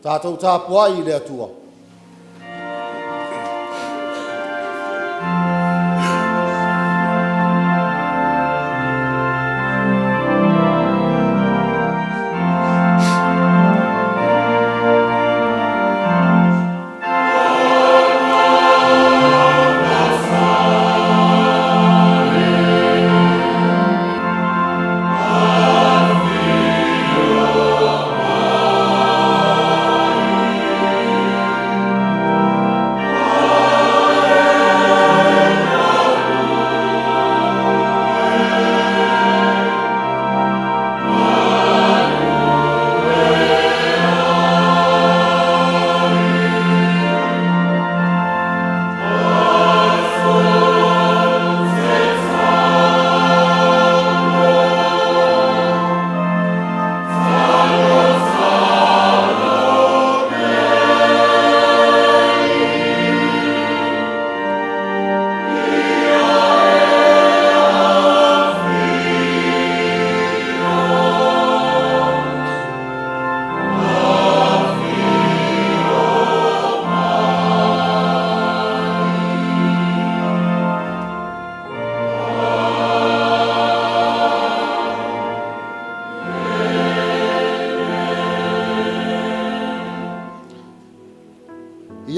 Tatou tapuai i le Atua.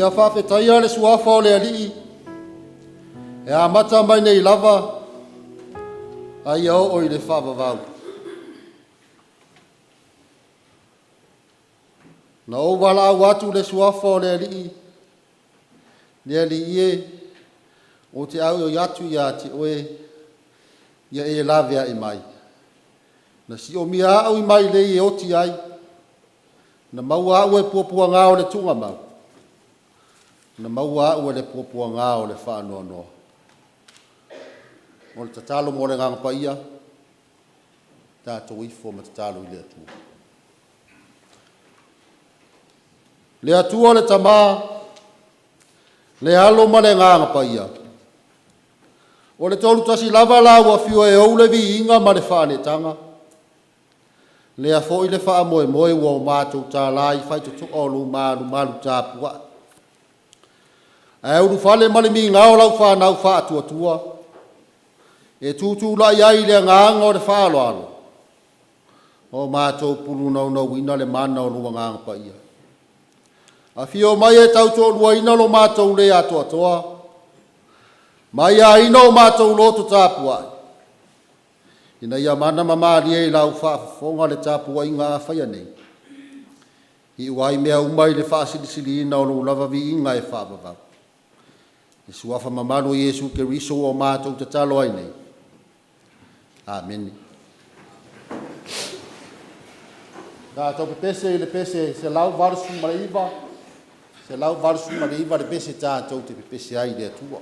Ia faafetaia le Suafa o le Alii e amata mai nei lava a ia oo i le faavavau. Na ou valaau atu i le Suafa o le Alii, Le Alii e, ou te auioi atu ia te Oe, ia e laveai mai. Na siomia au i mailei e oti ai, na maua au e puapuaga o le tugamau, na maua au e le puapuaga o le faanoanoa. O le tatalo mo le Agaga Paia, tatou ifo ma tatalo i le Atua. Le Atua le Tama, le Alo ma le Agaga Paia, o le Tolu Tasi lava la ua afio e ou le viiga ma le faaneetaga, lea foi le faamoemoe ua matou tala i faitotoa o lou malumalu tapuai, ae ulufale ma le migao lau fanau faatuatua e tutulai ai i le agaga o le faaaloalo ma matou pulunaunauina le mana o lou Agaga Paia. Afio mai e tautoaluaina lo matou le atoatoa ma ia aina o matou loto tapuai, ina ia mana ma malie i lau faafofoga le tapuaiga a faia nei, e iu ai mea uma i le faasilisiliina o lou lava viiga e faavavau. I le Suafa mamalu o Iesu Keriso ua matou tatalo ai nei. Amene. Tatou pepese i le pese 189, 189 le pese tatou te pepese ai i le Atua.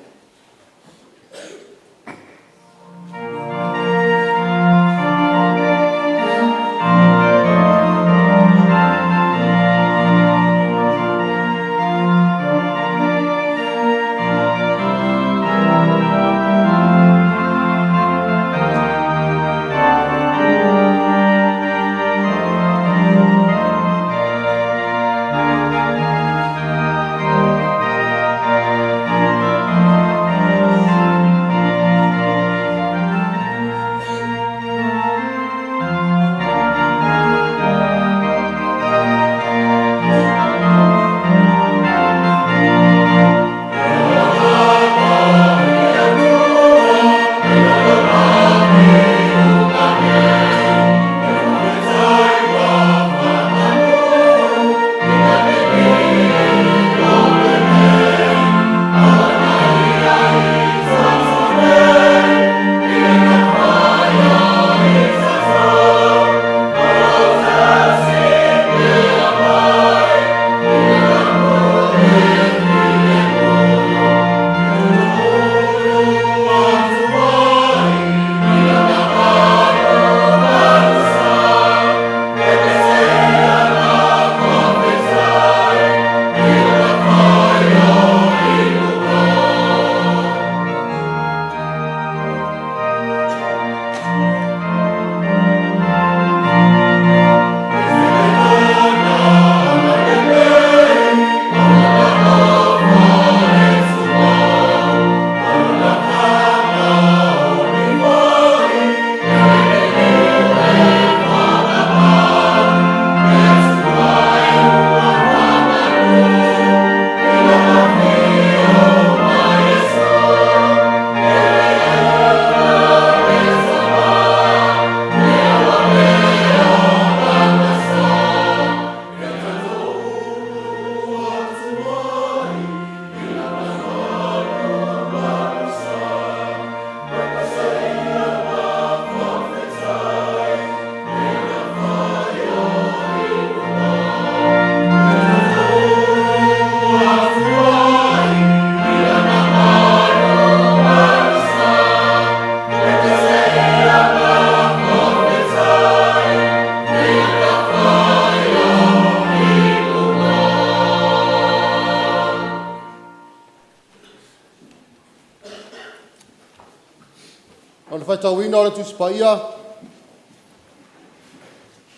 O le faitauina o le Tusi Paia,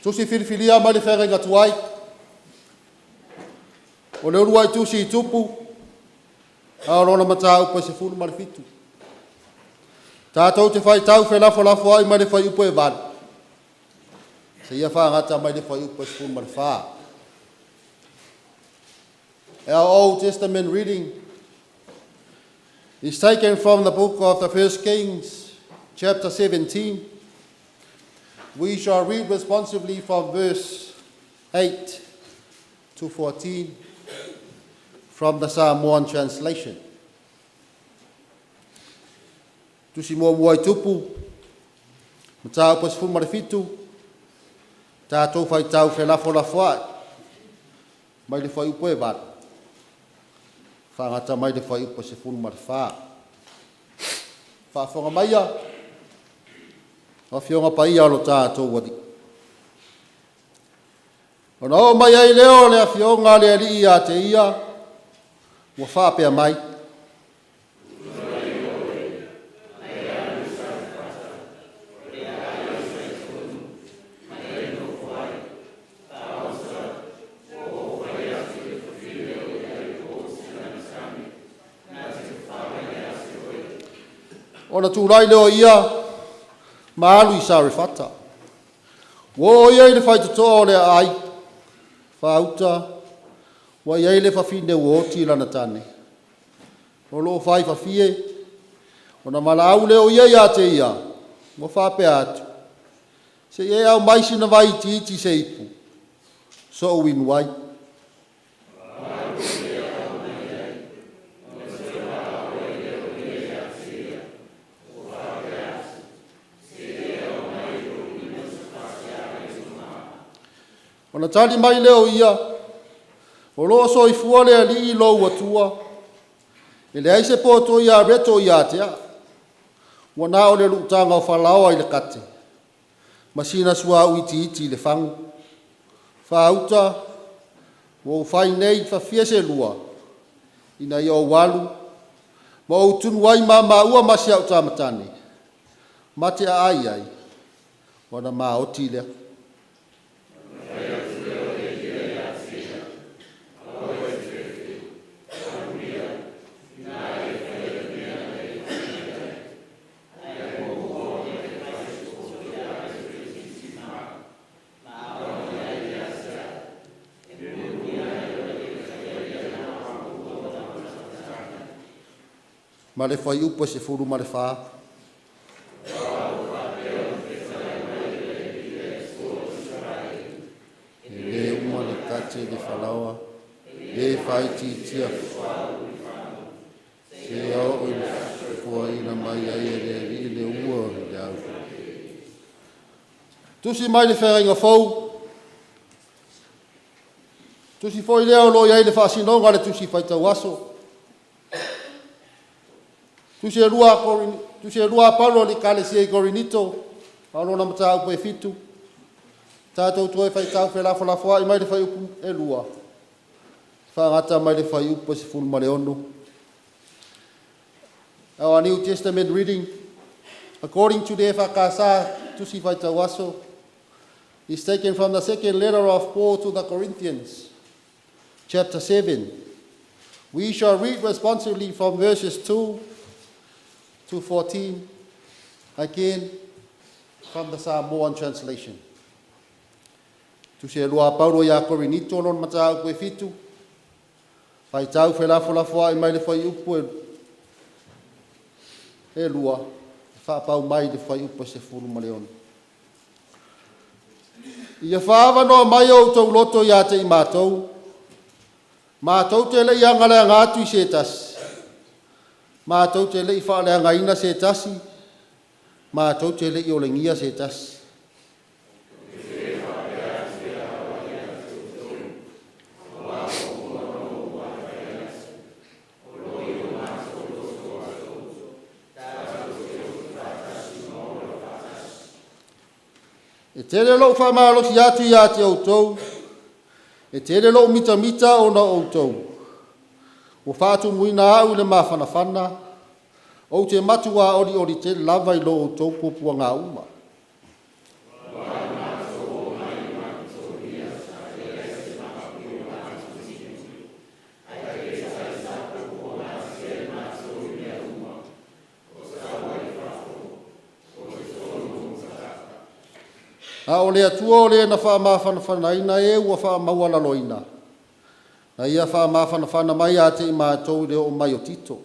Tusi Filifilia mai le Feagaiga Tuai, o le uluai Tusi i Tupu, a o lona mataupu e 17. Tatou te faitau felafolafoai mai le fuaiupu e 8 seia fagata mai le fuaiupu e 14. Our Old Testament reading is taken from the book of the First Kings, chapter 17. We shall read responsively from verse 8 to 14 from the Samoan translation. Tusi muamua i Tupu, mataupu e 17, tatou faitau felafolafoai mai le fuaiupu e 8 faagata mai le fuaiupu e 14. Faafofoga maia o Afioga Paia a lo tatou Alii. Ona oo mai ai lea o le Afioga a le Alii ia te ia, ua faapea mai, Ona tulai lea o ia ma alu i Sarefata. Ua oo ia i le faitotoa o le aai faauta ua i ai le fafine ua oti lana tane, o lo o fai fafie. Ona valaau lea o ia ia te ia, ua faapea atu, “Se i e aumai sina vai itiiti i se ipu, so'u inu ai.” Ona tali mai lea o ia, “O lo o soifua le Alii lou Atua, e leai se poto iaveto ia te a'u, ua na o le lu'utaga o falaoa i le kate ma sina suauu itiiti i le fagu faauta ua ou fai nei fafie se lua, ina ia ou alu ma ou tunu ai maumau ua ma si a'u tama tane ma te aai ai, ona maoti lea.” Ma le fuaiupu e 14. E le uma le kate le falaoa, le faaitiitia seia oo i le foaina mai ai e le Alii le ua i le au. Tusi mai le Feagaiga Fou, tusi foi lea o lo o i ai le faasinoga a le Tusi Faitau Aso, Tusi e lua a Paulo i le Ekalesia i Korinito, a o lona mataupu e 7, tatou toe faitau felafolafoai mai le fuaiupu e 2 faagata mai le fuaiupu e 16. Our New Testament reading, according to the EFKS Tusi Faitau Aso, is taken from the second letter of Paul to the Corinthians, chapter 7. We shall read responsively from verses 2 to 14, again from the Samoan translation. Tusi e lua a Paulo ia Korinito, lona mataupu e 7, faitau felafolafoai mai le fuaiupu e 2, faapau mai le fuaiupu e 16. Ia faaavanoa mai o outou loto ia te i matou, matou te le i agaleaga atu i se tasi, matou te le i faaleagaina se tasi, matou te le i olegia se tasi. E tele lou faamalosi atu ia te outou, e tele lou mitamita ona o outou, ua faatumuina au i le mafanafana. Ou te matuā olioli tele lava i lo outou puapuaga uma. A o le Atua o le na faamafanafanaina e ua faamaualaloina, na Ia faamafanafana mai ia te i matou i le oo mai o Tito.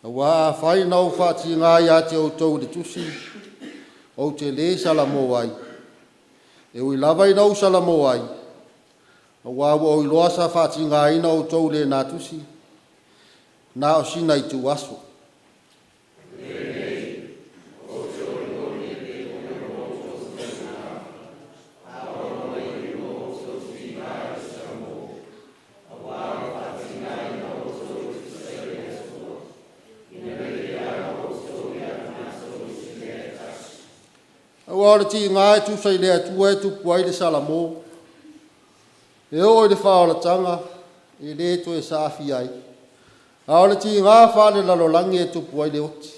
Auā afai na ou faatiga ia te outou i le tusi, ou te le salamo ai, e ui lava ina ou salamo ai, auā ua ou iloa sa faatigaina outou i lena tusi, na o sina ituaso. Aua o le tiga e tusa i le Atua e tupu ai le salamo, e oo i le faaolataga e le toe saafia ai, a o le tiga faale-lalolagi e tupu ai le oti.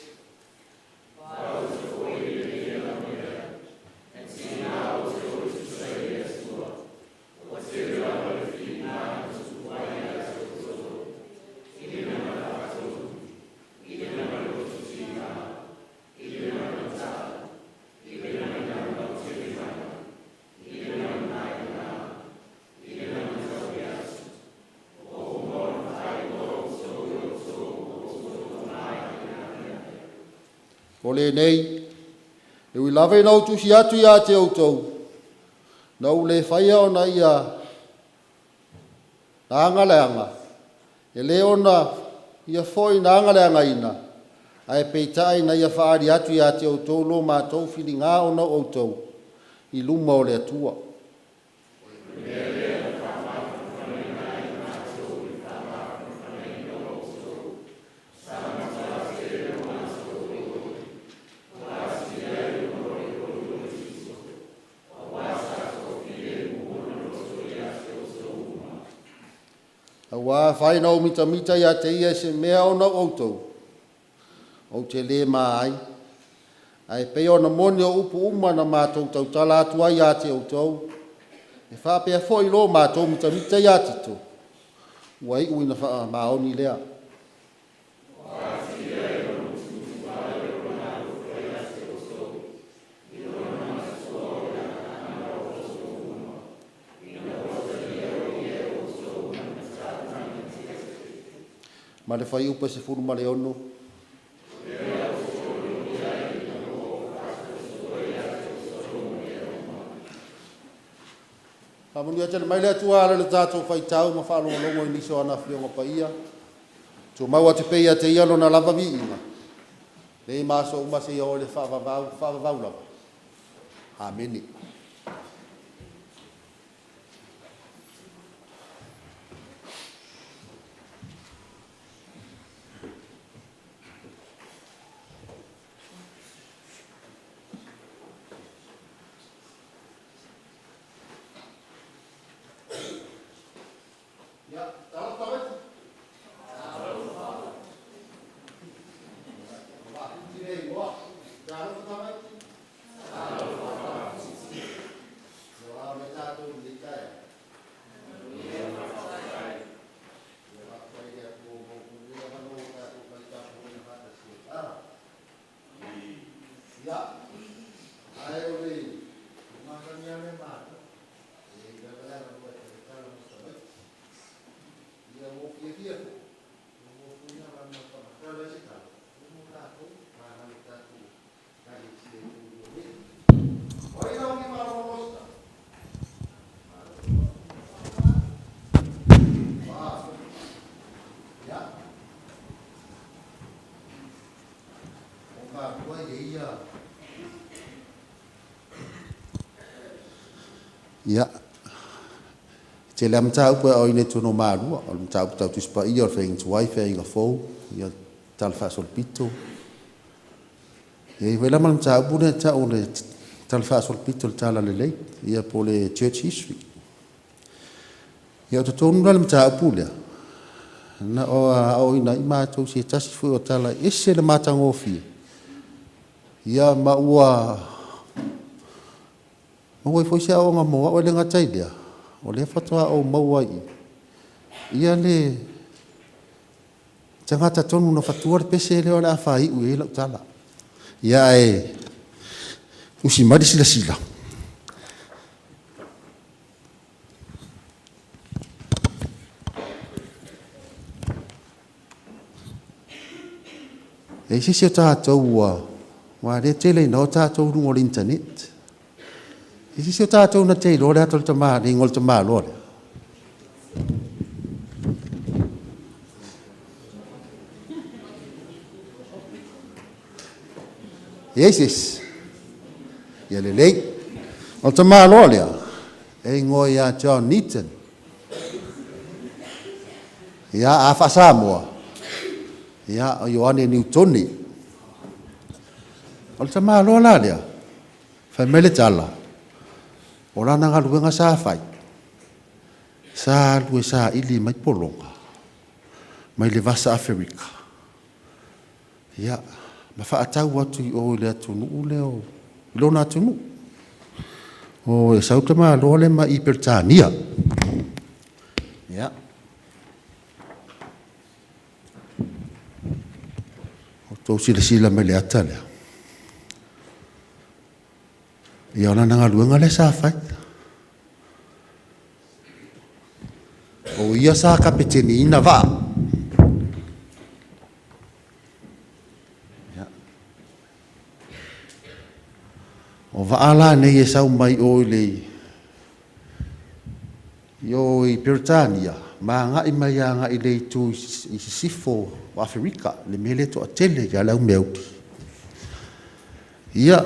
O lenei, e ui lava ina ou tusi atu ia te outou, na ou le faia ona ia aga leaga, e le ona ia foi na agaleagaina, ae peitai na ia faaali atu ia te outou lo matou filiga ona o outou i luma o le Atua. Auā afai na ou mitamita ia te ia i se mea ona o outou, ou te le ma ai, ae pei ona moni o upu uma na matou tautala atu ai ia te outou, e faapea foi lo matou mitamita ia Tito, ua iu ina faamaoni lea. Ma le fuaiupu e 16. Faamanuia tele mai le Atua e ala i le tatou faitau ma faalogologo i nisi o ana Afioga Paia. Tumau atu pea ia te Ia Lona lava viiga, nei ma aso uma seia oo i le faavavau, faavavau lava. Amene. Ia, talofa tamaiti. Talofa tamaiti. Ua ao mai tatou i lenei taeao. Ia faafetai i le Atua ua maua foi lenei avanoa ua tatou fai tapuaiga faatasi ai. Ia, ae o le masani lava mea matou, e i ai lava le avanoa e fai ai le tala mo si tamaiti. Ia ua ou fiafia foi ua maua foi le avanoa e faamatala ai se tala mo tatou, vaeane le tatou Ekalesia e toalua nei. O ai la o fia malolo se tala? Ia, e tele lava mataupu e aoaoina i totonu o Malua, o le mataupu tau Tusi Paia, o le Feagaiga Tuai, Feagaiga Fou, ia le Tala Faasolopito. E i ai foi la ma le mataupu lea e tau o le Tala Faasolopito o le Talalelei, ia po o le Church History. Ia o totonu la o le mataupu lea, na aoaoina ai matou i se tasi foi o tala e ese le matagofie, ia ma ua maua ai foi se aoaoga mo au. Ae le gata i lea, o lea faatoa ou maua ai i i le tagata tonu na fatua le pese lea o le a faaiu i ai lau tala. Ia ae usi mai le silasila. E i ai se isi o tatou ua... aua o lea e tele ina o tatou i luga o le internet. E i ai se isi o tatou na te iloa le ata o le le igoa o le tamaloa lea? E i ai se isi? Ia lelei. O le tamaloa lea, e igoa ia John Newton. Ia, a faa-Samoa, ia, o Ioane Niutone. O le tamaloa la lea, fai mai le tala, o lana galuega sa fai, sa alu e saili mai pologa mai le vasa Aferika, ia, ma faatau atu i o i le atunuu lea o, i lona atunuu. O, e sau le tamaloa lea mai i Peretania. Ia, outou silasila mai i le ata lea? Ia o lana galuega lea sa fai. O ia sa kapeteniina vaa. Ia. O vaa la nei e sau mai o i le i o i Peretania ma agai mai agai i le itu i sisifo o Aferika, le mea lea e toatele ai lava le au meauli. Ia,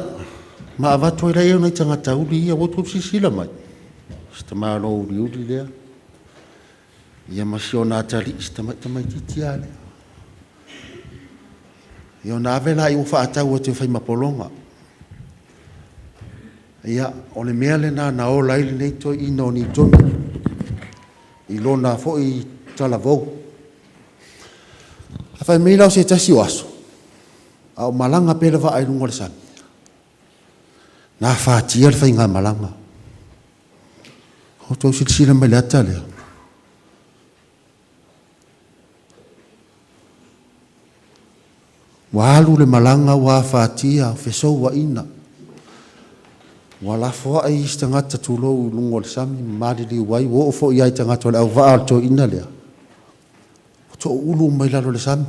ma avatu ai lea o nai tagata uli ia, ua outou silasila mai, o si tamaloa uliuli lea, ia ma si ona atalii, si tamaitiiti lava lea. Ia ona ave lea ua faatau atu e fai ma pologa. Ia, o le mea lena na ola ai lenei toeaina o Nitoni i lona foi talavou. Ae fai mai la o se tasi o aso, a o malaga pea le vaa i luga o le sami, na afatia le faigamalaga. Outou silasila mai i le ata lea. Ua alu le malaga ua afatia fesouaina, ua lafoai isi tagata tulou i luga o le sami ma maliliu ai, ua oo foi lava i tagata o le auvaa o le toeaina lea, ua toulu uma i lalo o le sami.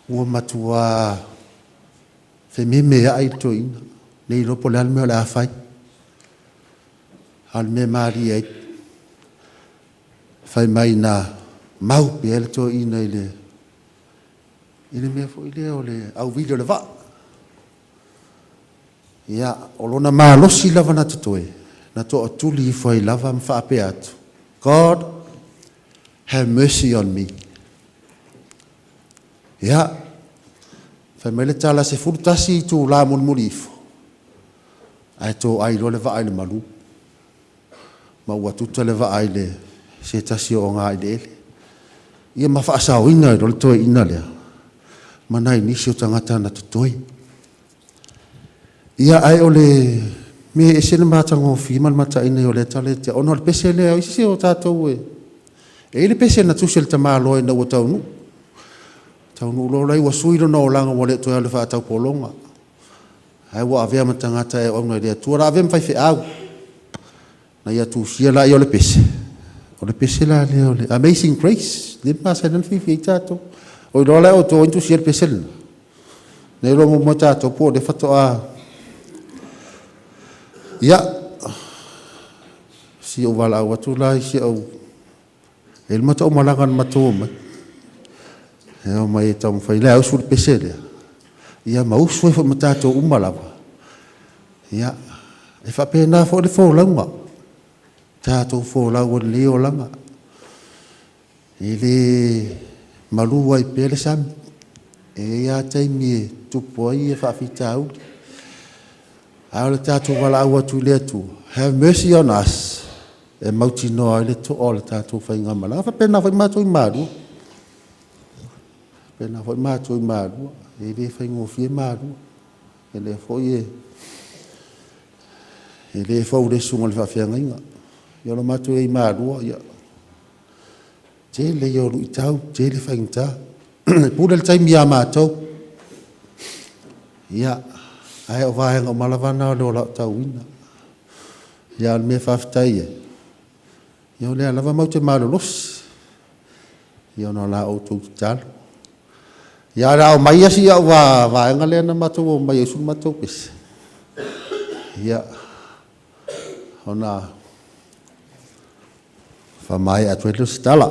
Ua matua fememeai le toeaina, le iloa po o le a le mea o le a fai. A o le mea e malie ai, fai mai na mau pea le toeaina i le i le mea foi lea o le auvili o le vaa. Ia, o lona malosi lava na totoe, na toatuli ifo ai lava ma faapea atu, God have mercy on me. Ia, fai mai le tala 11 itula mulimuli ifo, ae toai loa le vaa i le malu. Ma ua tuta le vaa i le se tasi o ogaeleele. Ia ma faasaoina ai loa le toeaina lea ma nai nisi o tagata na totoe. Ia, ae o le mea e ese le matagofie ma le mataina o lea tala ia te au, ona o le pese lea, o isi o tatou e e i ai le pese na tusi e le tamaloa ina ua taunuu. Taunuu loa la ua sui lona olaga ua le toe alu e faatau pologa. Ae ua avea ma tagata e auauna i le Atua, o le a avea ma faifeau. Na ia tusia laia o le pese, o le pese la lea o le Amazing Grace, lea e masani ona fiafia ai tatou. O iloa la e outou ai na tusia le pese lena. Na iloa muamua e tatou po o lea faatoa... Ia, si ou valaau atu la i si au... E i ai le matou aumalaga na matou omai. E omai e taumafai le ausu le pese lea. Ia ma usu ai foi ma tatou uma lava. Ia, E faapena foi le folauga, tatou folau ai i lenei olaga. E le malu ai pea le sami, e i ai lava taimi e tupu ai faafitauli. A o le tatou valaau atu i le Atua, have mercy on us, e mautinoa ai le toa o le tatou faigamalaga. E faapena foi matou i Malua. E faapena foi matou i Malua. E le faigofie Malua. E lea foi e le fou i le susuga i le faafeagaiga. Ia o le matou i ai i Malua, ia, tele ia o luitau, tele faigata. E pule le taimi ia matou. Ia, ae o vaega uma lava na o le ola aotauina. Ia, a o le mea e faafetai ai, ia o lea lava matou te malolosi, ia ona o la outou tatalo. Ia, ae o le a oo mai si au vaega lea na matou omai ai e usu le matou pese, ia, ona faamaea atu ai lea o se tala.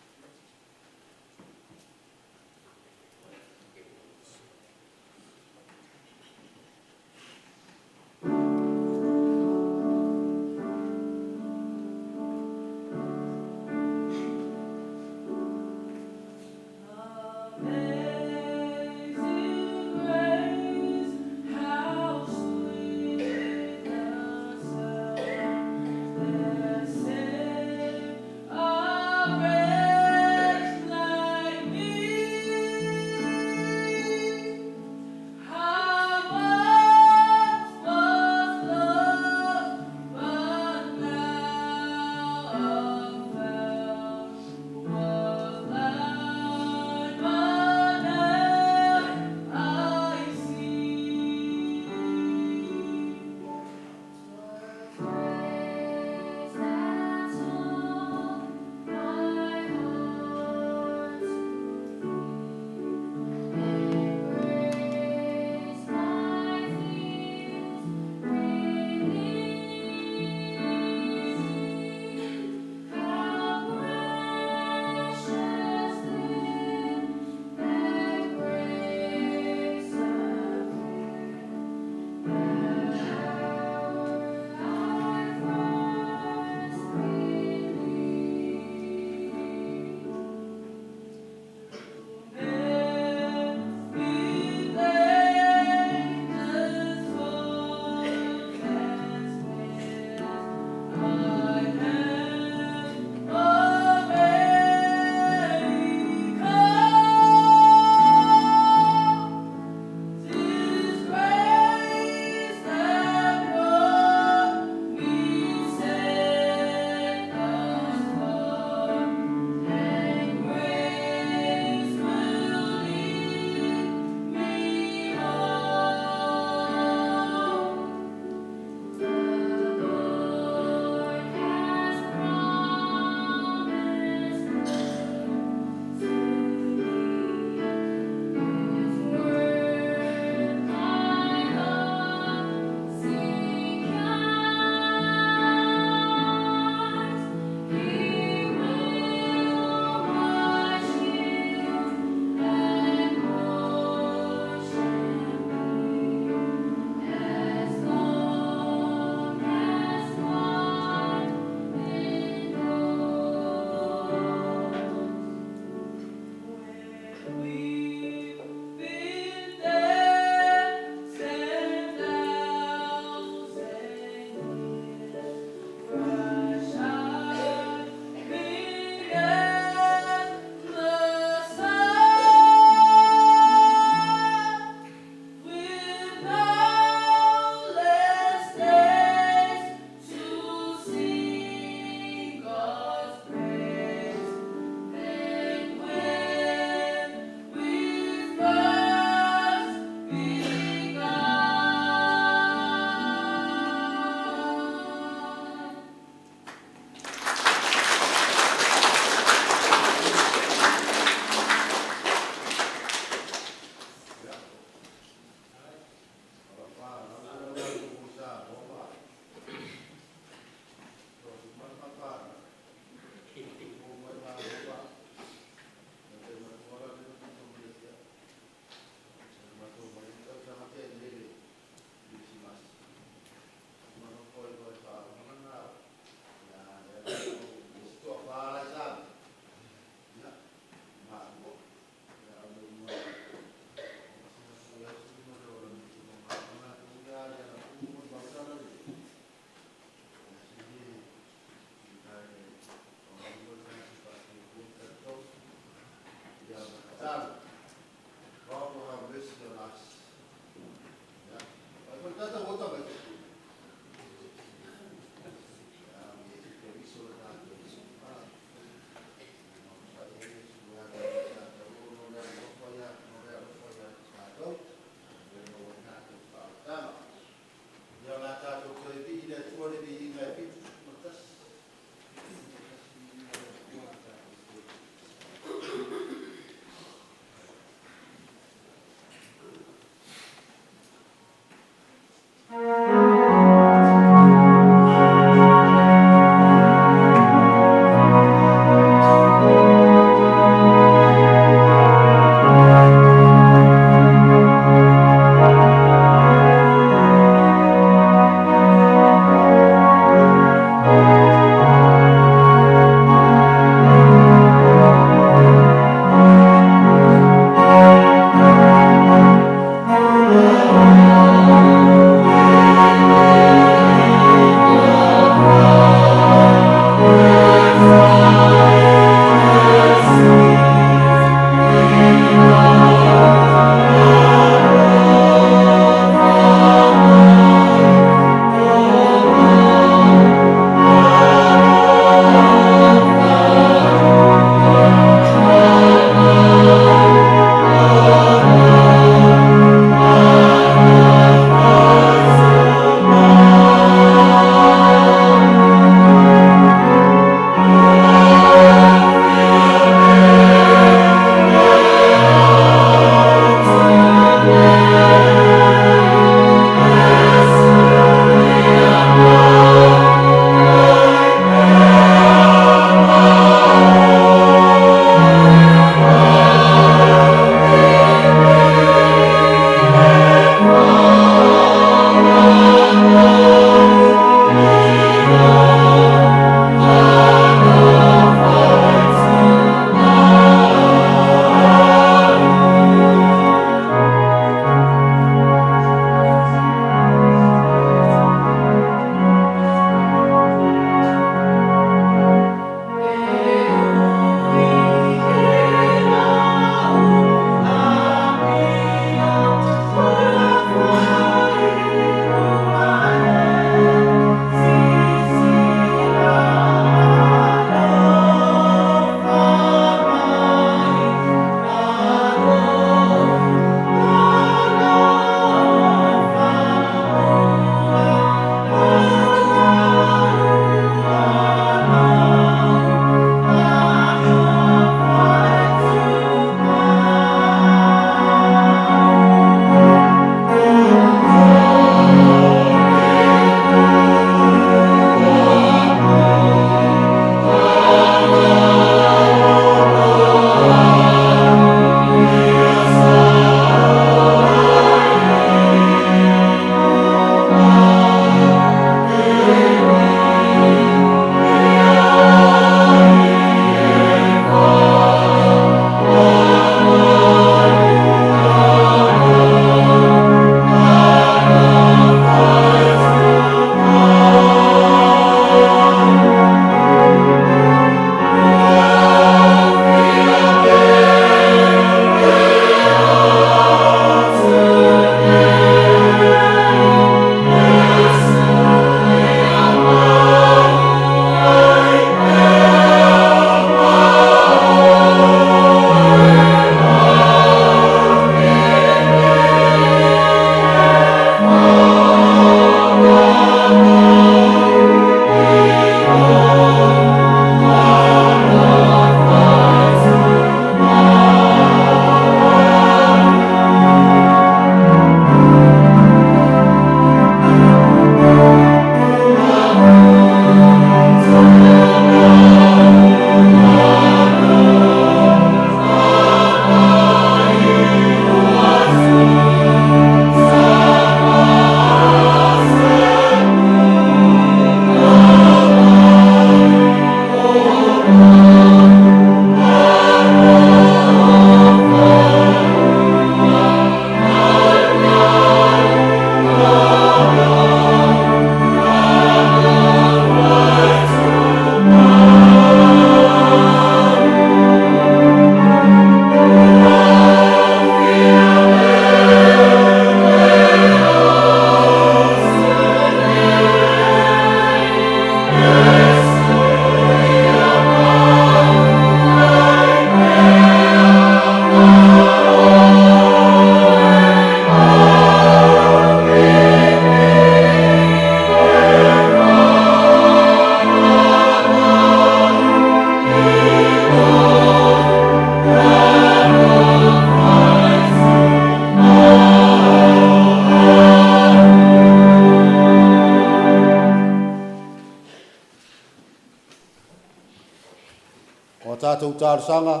talosaga,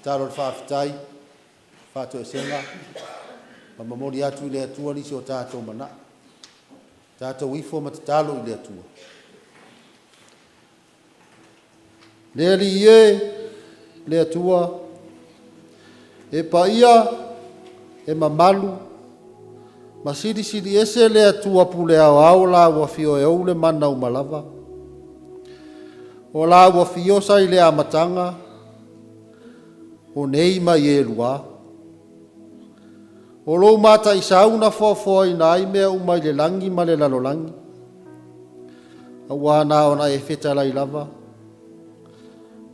tatalo i le faafetai, faatoesega ma momoli atu i le Atua nisi o tatou manao. Tatou ifo ma tatalo i le Atua. Le Alii e, le Atua, e paia, e mamalu ma silisili ese le Atua Pule Aoao o la ua afio e ou le mana uma lava. O la ua afio sa i le amataga, o nei ma e lua. O lou mataisau na foafoaina ai mea uma i le lagi ma le lalolagi, aua na ona e fetalai lava,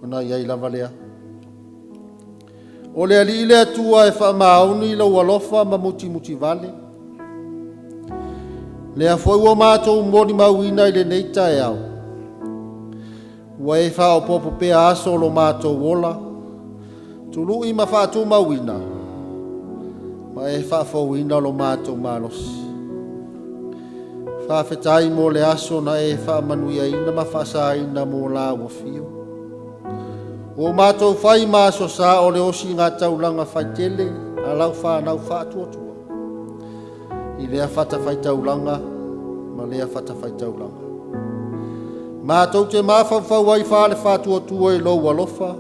ona i ai lava lea. O le Alii le Atua e faamaoni lou alofa ma mutimutivale. Lea foi ua matou molimauina i lenei taeao, ua e faaopoopo pea aso o lo matou ola, tului ma faatumauina, ma e faafouina lo matou malosi. Faafetai mo le aso na e faamanuiaina ma faasaina mo la ua afio. Ua matou fai ma Aso Sa o le osiga taulaga faitele a lau fanau faatuatua i lea fatafaitaulaga ma lea fatafaitaulaga. Matou te mafaufau ai faale-faatuatua i lou alofa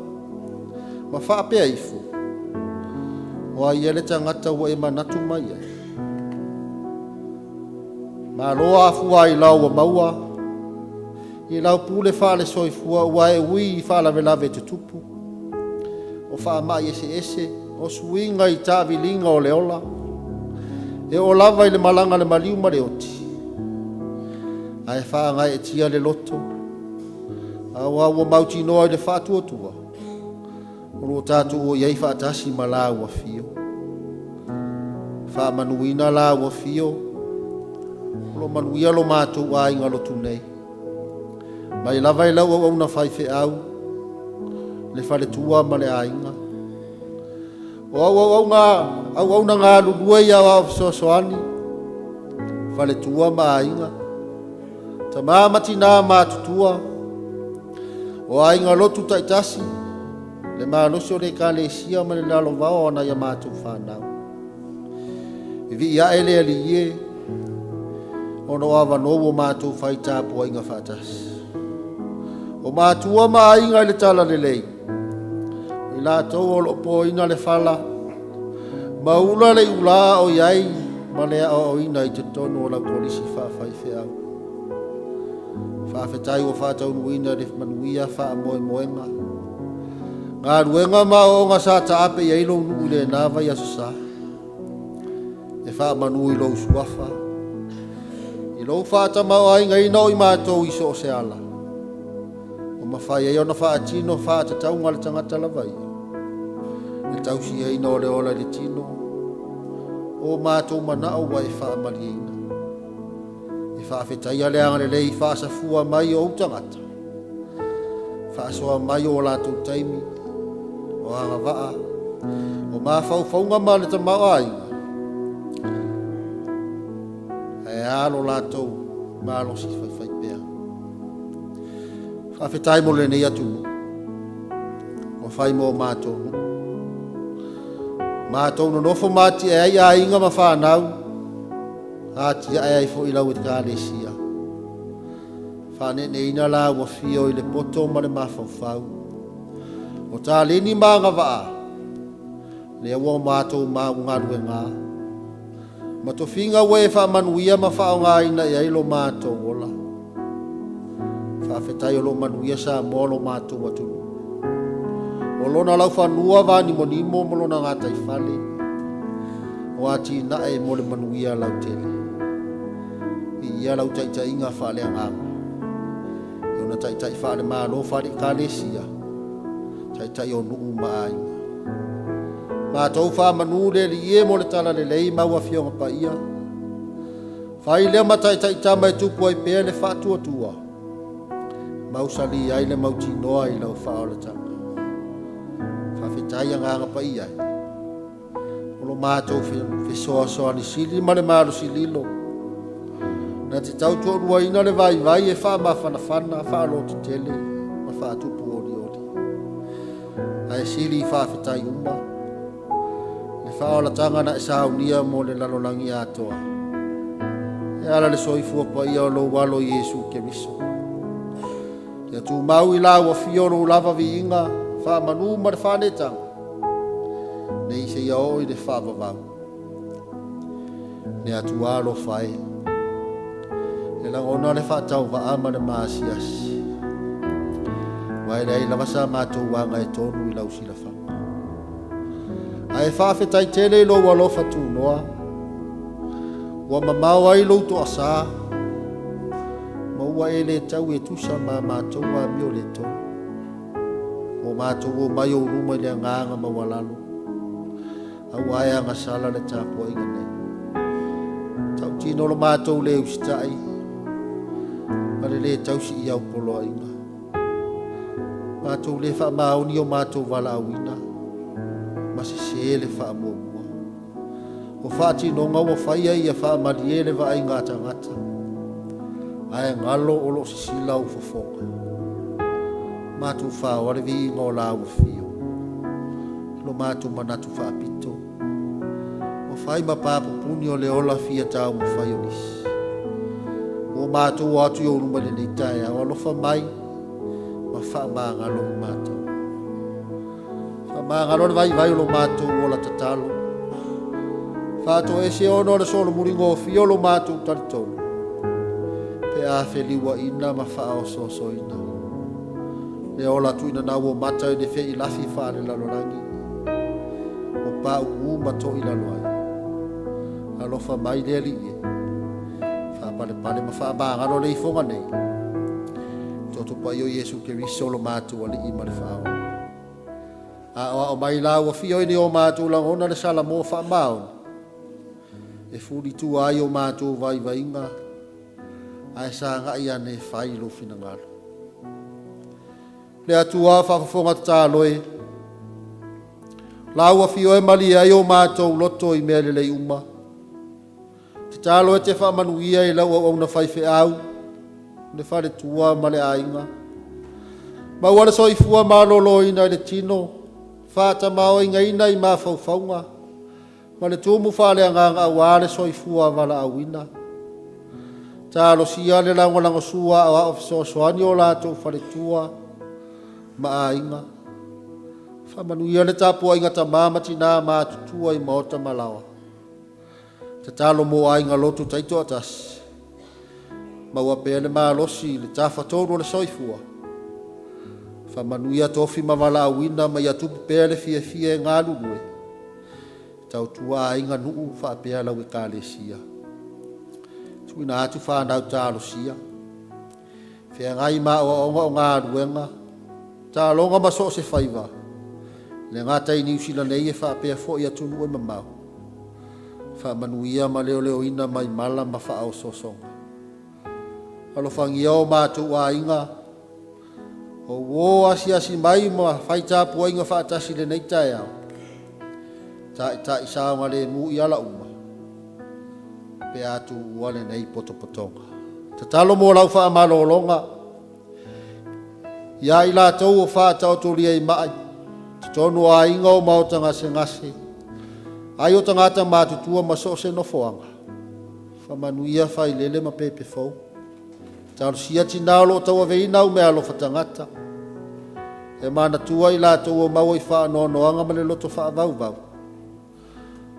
ma faapea ifo, o ai ia le tagata ua e manatu mai ai? Malo afua ailao ua maua i lau pule faale-soifua ua e ui i faalavelave tutupu, o faamai eseese, o suiga i taaviliga o le ola, e oo lava i le malaga a le maliu ma le oti, ae faagaeetia le loto, aua ua mautinoa i le faatuatua o lo o tatou o i ai faatasi ma la ua afio. Faamanuina la ua afio, o lo o manuia lo matou aiga lotu nei. Mai lava i lau auauna faifeau, le faletua ma le aiga. O au auauna, auauna galulue i aoao fesoasoani, faletua ma aiga, tama ma tina matutua, o aiga lotu taitasi, le malosi o le Ekalesia ma le lalovaoa o nai a matou fanau. Vivii ae le Alii e, ona o avanoa ua matou fai tapuaiga faatasi. O matua ma aiga i le talalelei, o i latou o lo o poina le fala, ma ula le iulā o i ai ma le aoaoina i totonu o lau kolisi faafaifeau. Faafetai ua faataunuuina le manuia faamoemoega. Galuega ma aoaoga sa taape i ai lou nuu i lena vaiaso sa. E faamanu i lou suafa, i lou faatamaoaigaina o i matou i so o se ala, ua mafai ai ona faatino faatatauga a le tagata lava ia, le tausiaina o le ola i le tino, o matou manao ua e faamalieina. E faafetaia le agalelei faasafua mai o ou tagata, faasoa mai o latou taimi, o agavaa, o mafaufauga ma le tamaoaiga, ae a lo latou malosi faifaipea. Faafetai mo lenei atunuu, ua fai mo matou nuu. Matou nonofo ma atiae ai aiga ma fanau, Atiae ai foi lau Ekalesia. Faaneeneina la ua fio i le poto ma le mafaufau. O taleni ma agavaa, lea ua matou mau galuega. Ma tofiga ua e faamanuia ma faaaogaina i ai lo matou ola. Faafetai o lo o manuia Samoa lo matou atunuu. O lona laufanua vanimonimo ma lona gataifale, o atinae mo le manuia lautele. Viia lau taitaiga faaleagaga, i ona taitai faale-Malo, faale-Ekalesia, taitai o nuu ma aiga. Matou faamanu le Alii e mo le talalelei ma au Afioga Paia. Fai lea ma taitai tama e tupu ai pea le faatuatua, mausali ai le mautinoa i lau faaolataga. Faafetai Agaga Paia e, o lo matou fesoasoani sili ma le malosi lilo, na te tautoaluaina le vaivai e faamafanafana, faalototele ma faatupu olioli. Ae sili i faafetai uma le faaolataga na e saunia mo le lalolagi atoa e ala i le soifua paia o lou Alo Iesu Keriso. Ia tumau i lau afio lou lava viiga, faamanu ma le faaneetaga, nei seia oo i le faavavau. Le Atua alofa e, e lagona le faatauvaa ma le maasiasi, aua e leai lava sa matou aga e tonu i lau silafaga. Ae faafetai tele i lou alofa tunoa, ua mamao ai lou toasa, ma ua e le tau e tusa ma matou amio le tonu. Ua matou omai ou luma i le agaga maualalo, Aua e agasala le tapuaiga nei. Tautino lo matou le usitai ma le lē tausi i au poloaiga. Matou le faamaoni o matou valaauina ma sesē le faamuamua. O faatinoga ua faia ia faamalie le vaaiga a tagata, ae galo o lo o sisila ou fofoga. Matou faoa le viiga o lau afio. Lo matou manatu faapito, ua fai ma papupuni o le ola fia taumafai o nisi. Ua matou o atu i ou luma i lenei taeao, alofa mai ma faamagalo i matou. Faamagalo le vaivai o lo matou ola tatalo. Faatoese ona o le solomuligofie o lo matou talitonu, pe a feliuaina ma faaosoosoina. Le ola tuuina ua mata i le feilafi faalelalolagi, ua pauu ma toilalo ai. Alofa mai le Alii e, faapalepale ma faamagalo le ifoga nei. Toto paia o Iesu Keriso lo matou Alii ma le Faaola. Aoao mai la ua fio i ni o matou lagona le Salamo faamaoni, e fulitua ai o matou vaivaiga, ae sagai ane e fai lou finagalo. Le Atua faafofoga tatalo e, la ua fio e malie ai o matou loto i mea lelei uma. Tatalo e te faamanuia i lau auauna faifeau, le faletua ma le aiga. Maua le soifua maloloina i le tino, faatamaoaigaina i mafaufauga, ma le tumu faaleagaga aua le soifua valaauina. Talosia le lagolagosua aoao fesoasoani o latou faletua ma aiga. Faamanuia le tapuaiga tama ma tinā matutua i maota ma laoa. Tatalo mo aiga lotu taitoatasi. Maua pea le malosi i le tafatolu o le soifua. Faamanuia tofi ma valaauina ma ia tupu pea le fiafia e galulue. Tautua aiga nuu faapea lau Ekalesia. Tuuina atu fanau talosia. Feagai ma aoaoga o galuega, taaloga ma so o se faiva, le gata i Niu Sila nei e faapea foi atunuu e mamao. Faamanuia ma leoleoina mai mala ma faaosoosoga. Alofagia o matou aiga, o uo asiasi mai ma fai tapuaiga faatasi i lenei taeao. Taitai saogalemu i ala uma, pe a tuua lenei potopotoga. Tatalo mo lau faamalologa iā i latou o faataotolia i ma'i, totonu o aiga o maota gasegase, ai o tagata matutua ma so o se nofoaga. Faamanuia failele ma pepe fou. Talosia tinā o lo o tauaveina au meaalofa tagata. E manatua i latou o maua i faanoanoaga ma le loto faavauvau,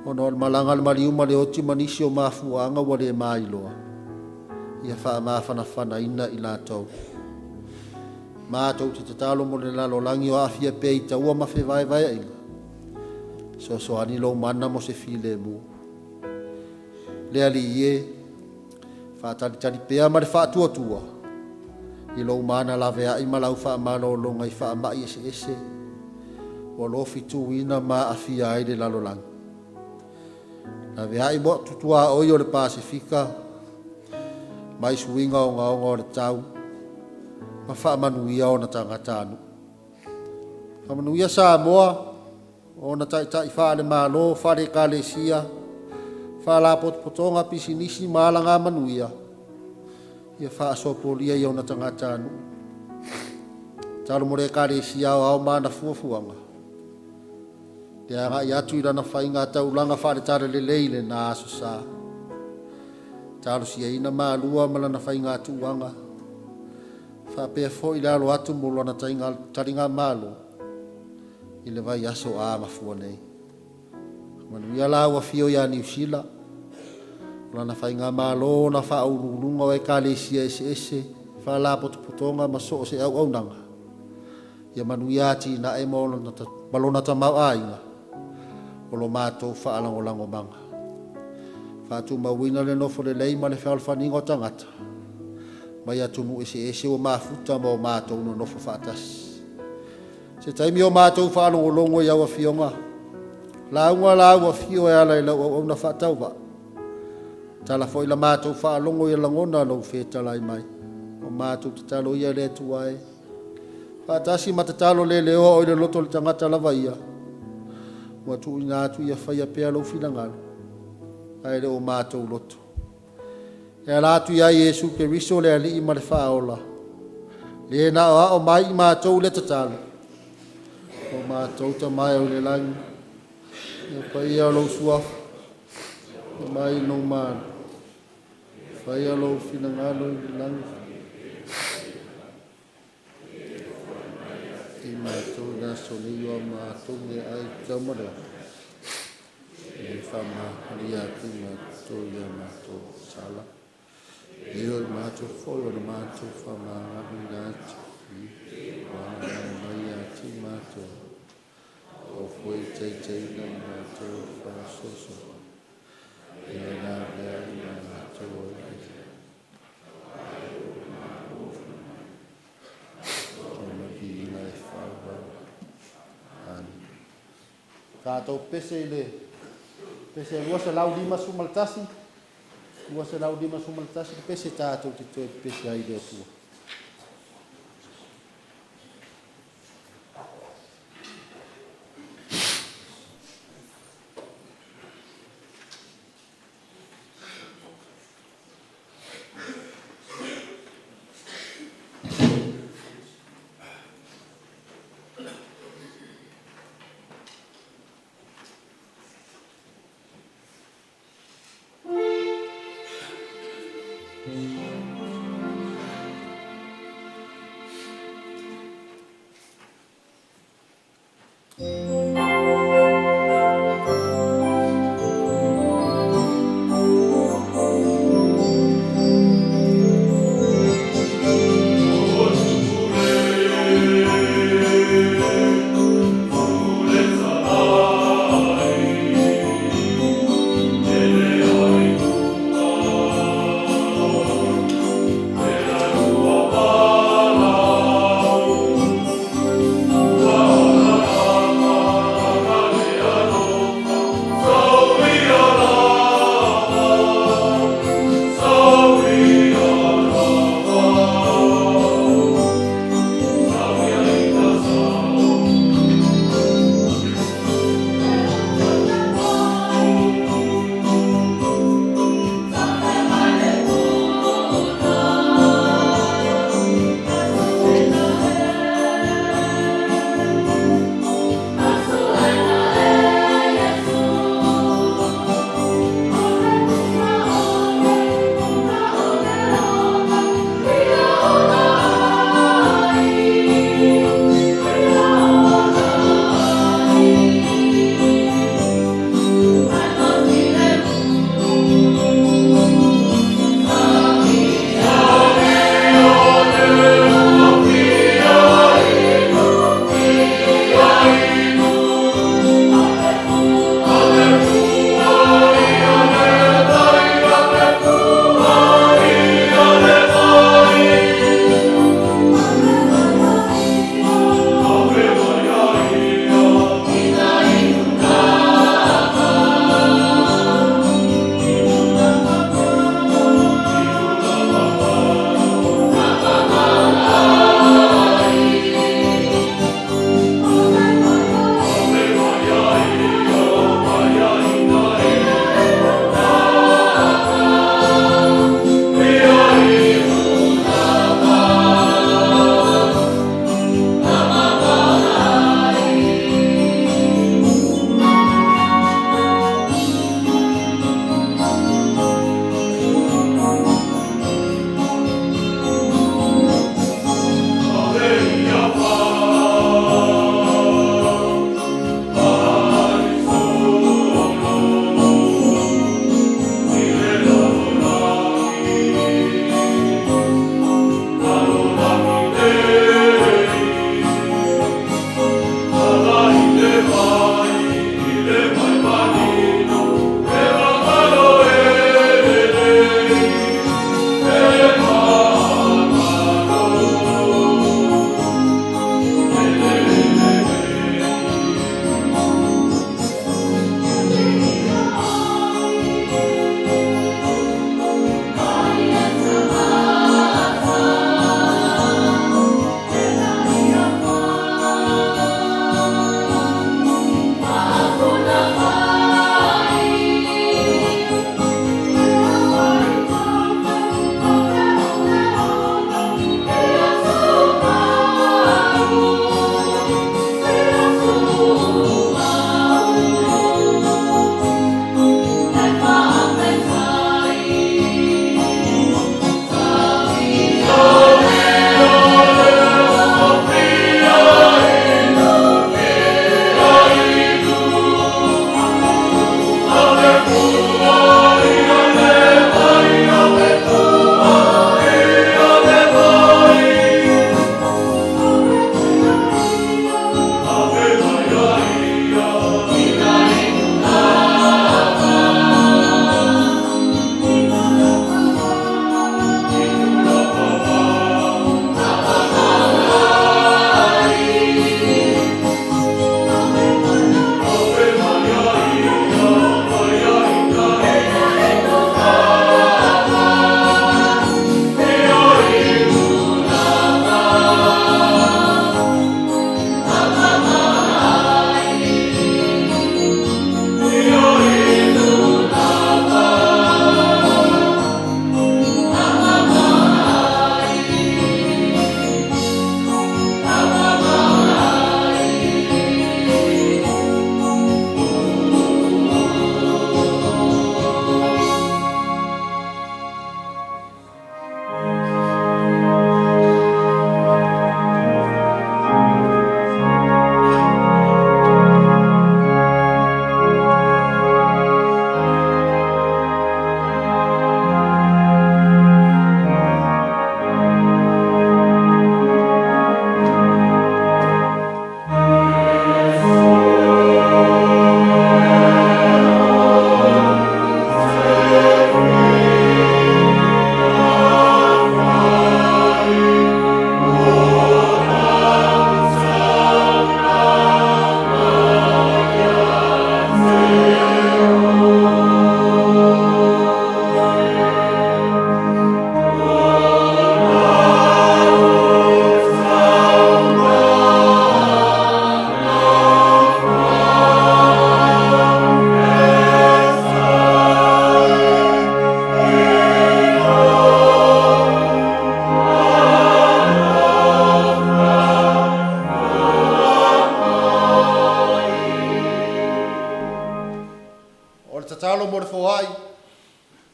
ona o le malaga a le maliu ma le oti ma nisi o mafuaaga ua le mailoa, ia faamafanafanaina i latou. Matou te tatalo mo le lalolagi o aafia pea i taua ma fevaevaeaiga. Fesoasoani lou mana mo se filemu. Le Alii e, faatalitali pea ma le faatuatua i lou mana laveai ma lau faamalologa i faamai eseese ua lofituina ma aafia ai le lalolagi. Laveai mo tutuaoi o le Pasefika mai suiga ogaoga o le tau ma faamanuia ona tagatanuu. Faamanuia Samoa, ona taitai faale-Malo, faale-Ekalesia, faalapotopotoga, pisinisi ma alagamanuia, ia faasopolia i ona tagatanuu. Tatalo mo le Ekalesia Aoao ma ana fuafuaga. Le agai atu i lana faiga taulaga faale-talalelei i lena Aso Sa. Talosiaina Malua ma lana faiga tuuaga, faapea foi le alo atu mo lana taligamalo i le vaiaso a gafua nei. Manuia lau afio ia Niu Sila, o lana faigamalo, ona faauluuluga o ekalesia eseese, faalapotopotoga ma so o se auaunaga. Ia manuia atinae ma lona tamaoaiga o lo matou faalagolagomaga. Faatumauina le nofo lelei ma le fealofaniga o tagata mai atunuu eseese ua mafuta ma o matou nonofo faatasi. Se taimi o matou faalogologo i au afioga, lauga lau afio e ala i lau auauna faatauvaa, tala foi la matou faalogo i lagona lou fetalai mai. O matou tatalo ia le Atua e, faatasi ma tatalo le leoa o i le loto o le tagata lava ia, ua tuuina atu ia faia pea lou finagalo, ae le o matou loto. E ala atu ia Iesu Keriso le Alii ma le Faaola, le na aoao mai i matou le tatalo, O matou Tama e oi le lagi, ia paia lou Suafa, faapea mai lou Malo, faia lou finagalo i le lagi i matou i le aso nei o a matou meaai tatau ma le e faamahalia atu i matou i a matou sala, e o i matou foi o le matou faamagaloina atu i mai ia te i matou, o foi taitaiina i matou i faasoso, e la vea i matou ai o viiga e faavavau. Amen. Tatou pese i le pese 251, 251 le pese tatou te toe pese ai i le Atua.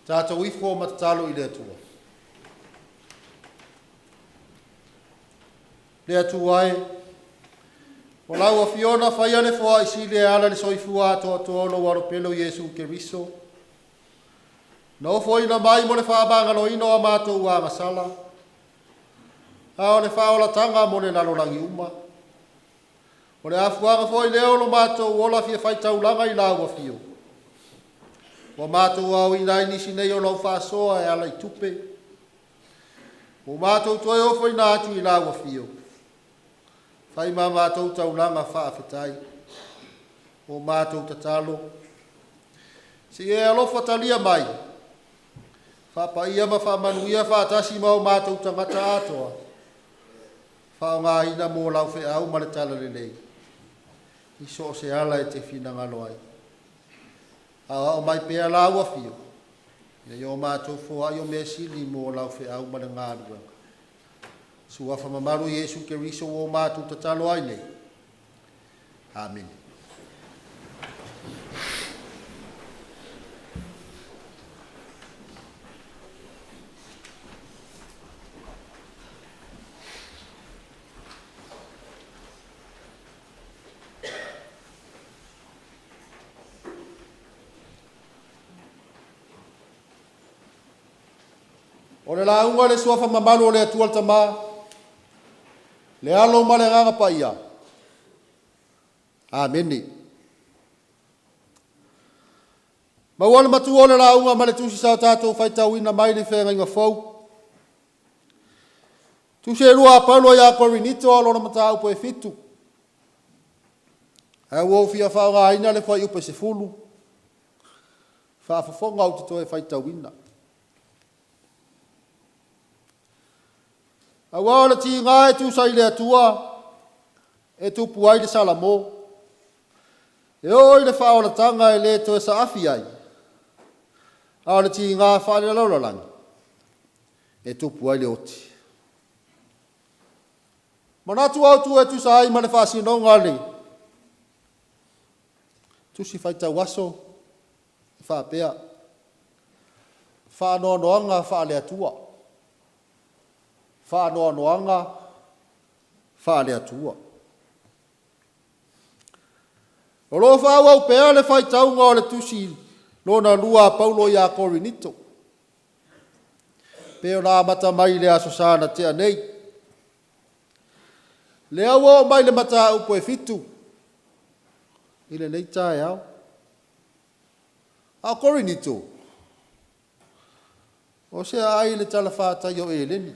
Tatou ifo ma tatalo i le Atua. Le Atua e, o lau Afio na faia le foai sili e ala i le soifua atoatoa o lou Alo pele o Iesu Keriso, na ofoina mai mo le faamagaloina o a matou agasala, a o le faaolataga mo le lalolagi uma. O le afuaga foi lea o lo matou ola fia faitaulaga i lau Afio, ua matou aoina ai nisi nei o lau faasoa e ala i tupe, ua matou toe ofoina atu i lau Afio, fai ma matou taulaga faafetai. O matou tatalo, se i e alofa talia mai, faapaia ma faamanuia faatasi ma o matou tagata atoa, faaaogaina mo lau feau ma le talalelei, i so o se ala e te finagalo ai. Aoao mai pea lau Afio, ina ia o matou foai o mea sili mo lau feau ma le galuega. Suafa mamalu Iesu Keriso ua o matou tatalo ai nei. Amene. O le lauga i le Suafa mamalu o le Atua le Tama, le Alo ma le Agaga Paia. Amene. Maua le matua o le lauga ma le tusi sa o tatou faitauina mai le Feagaiga Fou. Tusi e lua a Paulo ia Korinito a o lona mataupu e fitu. Ae ua ou fia faaaogaina le fuaiupu e 10, faafofoga ou te toe faitauina. Aua o le tiga e tusa i le Atua e tupu ai le Salamo, e oo i le faaolataga e le toe saafi ai, a o le tiga faalelalolagi e tupu ai le oti. Manatu autu e tusa ai ma le faasinoga a le Tusi Faitau Aso e faapea, Faanoanoaga faale-Atua. Faanoanoaga faale-Atua. O lo o faaauau pea le faitauga o le tusi lona lua a Paulo ia Korinito, pei ona amata mai i le Aso Sa na tea nei. Lea ua oo mai le mataupu e fitu i lenei taeao. A o Korinito, o se aai i le talafatai o Eleni,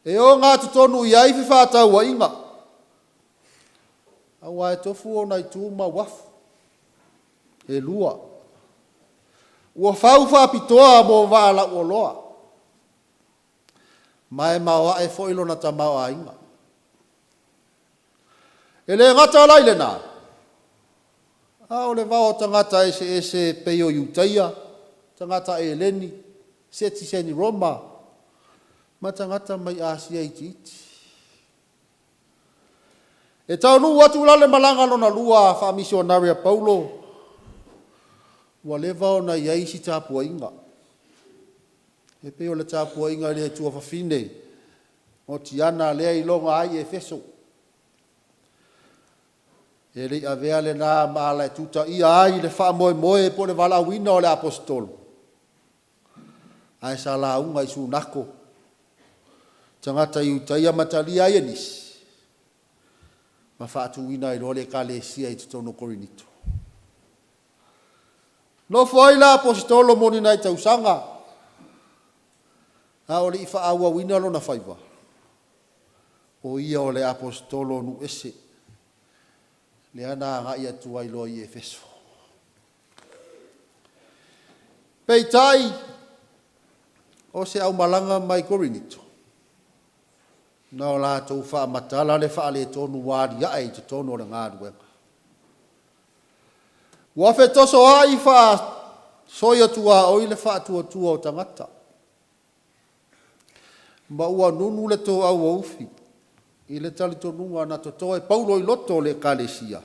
e ogatotonu i ai fefaatauaiga, aua e tofu ona itu ma uafu e lua. Ua fau faapitoa mo vaa lauoloa, ma e maoae foi lona tamaoaiga. E le gata la i lena, a o le vao o tagata eseese e pei o Iutaia, tagata Eleni, setiseni Roma, ma tagata mai Asia Itiiti. E taunuu atu la le malaga lona lua faamisionare a Paulo, ua leva ona i ai isi tapuaiga, e pei o le tapuaiga i le atua fafine o Tiana lea e iloga ai Efeso. E le i avea lena ma ala e tutaia ai le faamoemoe po o le valaauina o le Aposetolo, ae sa lauga i sunako tagata Iutaia ma talia ai e nisi, ma faatuina ai loa le Ekalesia i totonu o Korinito. Nofo ai la Aposetolo mo ni nai tausaga, a o le i faaauauina lona faiva, o ia o le Aposetolo o nuu ese, lea na agai atu ai loa i Efeso. Peitai, o se aumalaga mai Korinito, na o latou faamatala le faaletonu ua aliae i totonu o le galuega. Ua fetosoai faasoia-tuaoi le faatuatua o tagata, ma ua nunu le toauoufi i le talitonuga na toto e Paulo i loto o le Ekalesia.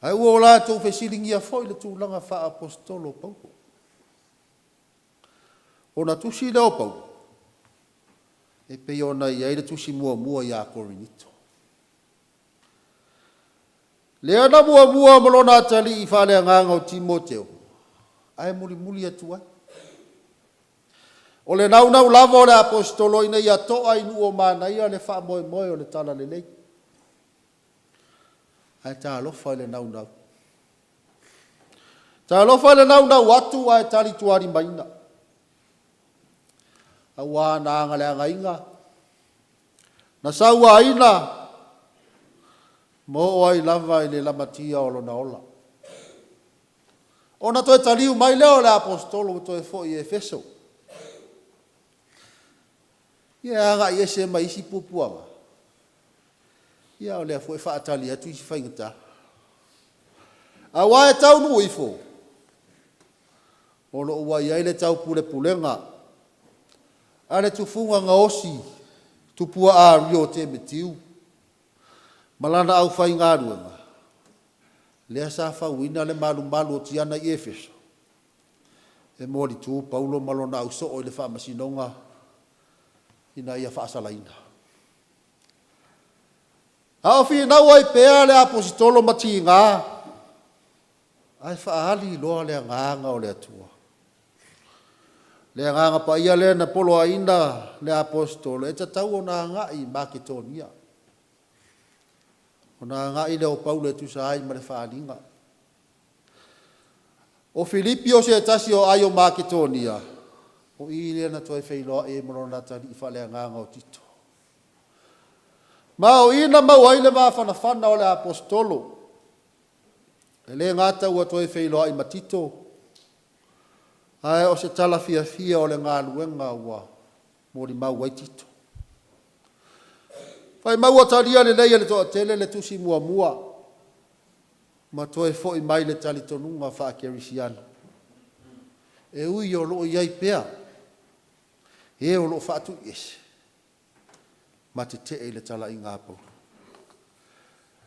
Ae ua o latou fesiligia foi le tulaga faa-aposetolo o Paulo. Ona tusi lea o Paulo, e pei ona i ai le tusi muamua ia Korinito. Lea na muamua ma lona atalii faaleagaga o Timoteo, ae mulimuli atu ai. O le naunau lava o le Aposetolo ina ia to'a i nuu o manaia le faamoemoe o le Talalelei. Ae talofa i le naunau. Talofa i le naunau atu ae talitualimaina. Aua na agaleagaina, na sauaina, ma oo ai lava i le lamatia o lona ola. Ona toe taliu mai lea o le Aposetolo ua toe foi i Efeso, ia e agai ese ma isi puapuaga, ia a o lea foi e faatali atu isi faigata. Aua e taunuu ifo, o lo o ua i ai le taupulepulega a le tufuga gaosi tupua Ario o Temetiu ma lana aufaigaluega, lea sa fauina le malumalu o Tiana i Efeso, e molitu Paulo ma lona ausoo i le faamasinoga ina ia faasalaina. A o finau ai pea le Apositolo ma tiga, ae faaali loa le Agaga o le Atua. Le Agaga Paia lea na poloaiina le Aposetolo e tatau ona agai i Maketonia, ona agai lea o Paulo e tusa ai ma le faaaliga. O Filipi o se tasi o ai o Maketonia, o i lea na toe feiloai ai ma lona atalii faaleagaga o Tito. Ma o i na maua ai le mafanafana o le Aposetolo, e le gata ua toe feiloai ma Tito, ae o se tala fiafia o le galuega ua molimau ai Tito. Fai mai ua talia lelei e le toatele le tusi muamua ma toe foi mai le talitonuga faakerisiano, e ui o lo o i ai pea e o lo o faatuiese ma tetee i le talaiga a Paulo.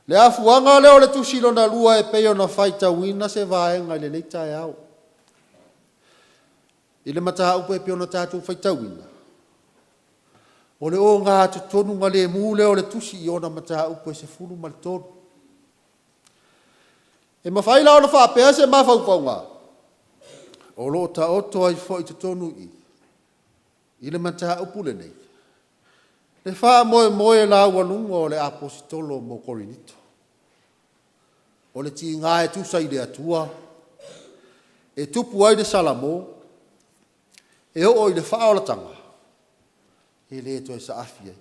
Le afuaga lea o le tusi lona lua e pei ona faitauina se vaega i lenei taeao. I le mataupu e pei ona tatou faitauina, o le ogatotonugalemu lea o le tusi i ona mataupu e 13. E mafai la ona faapea se mafaufauga, o lo o taoto ai foi i totonu i i, i le mataupu lenei, le faamoemoe laualuga o le Aposetolo mo Korinito. O le tiga e tusa i le Atua, e tupu ai le salamo, e oo i le faaolataga, e le toe saafi ai.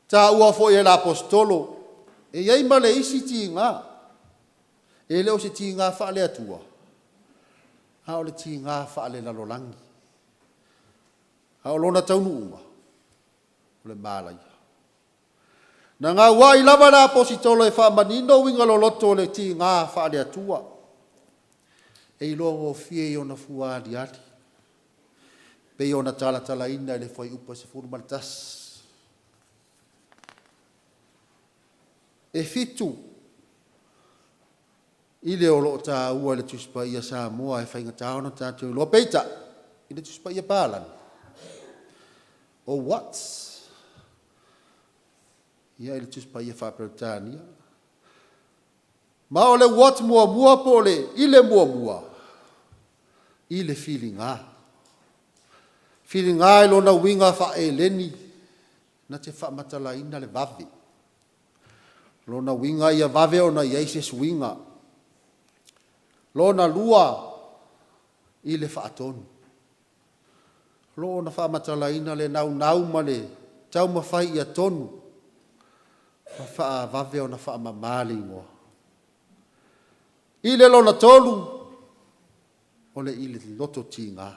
Taua foi e le Aposetolo, e i ai ma le isi tiga, e le o se tiga faale-Atua, a o le tiga faale-lalolagi. A o lona taunuuga, o le malaia. Na gauai lava le Apositolo e faamanino uiga loloto o le tiga faale-Atua, e iloa gofie i ona fua aliali, pei ona talatalaina i le Fuaiupu 11. E fitu ile o lo o taua i le Tusi Paia Samoa e faigata ona tatou iloa. Peitai, i le Tusi Paia Papalagi, o whats ia i le Tusi Paia Faa-Peretania. Ma o le what muamua po o le ile muamua, i le filiga. Filiga i lona uiga faa-Eleni, na te faamatalaina le vave. O lona uiga ia vave ona i ai se suiga. Lona lua, i le faatonu. O lo o ona faamatalaina le naunau ma le taumafai ia tonu ma faavave ona faamama le igoa. I le lona tolu, o le i le loto tiga.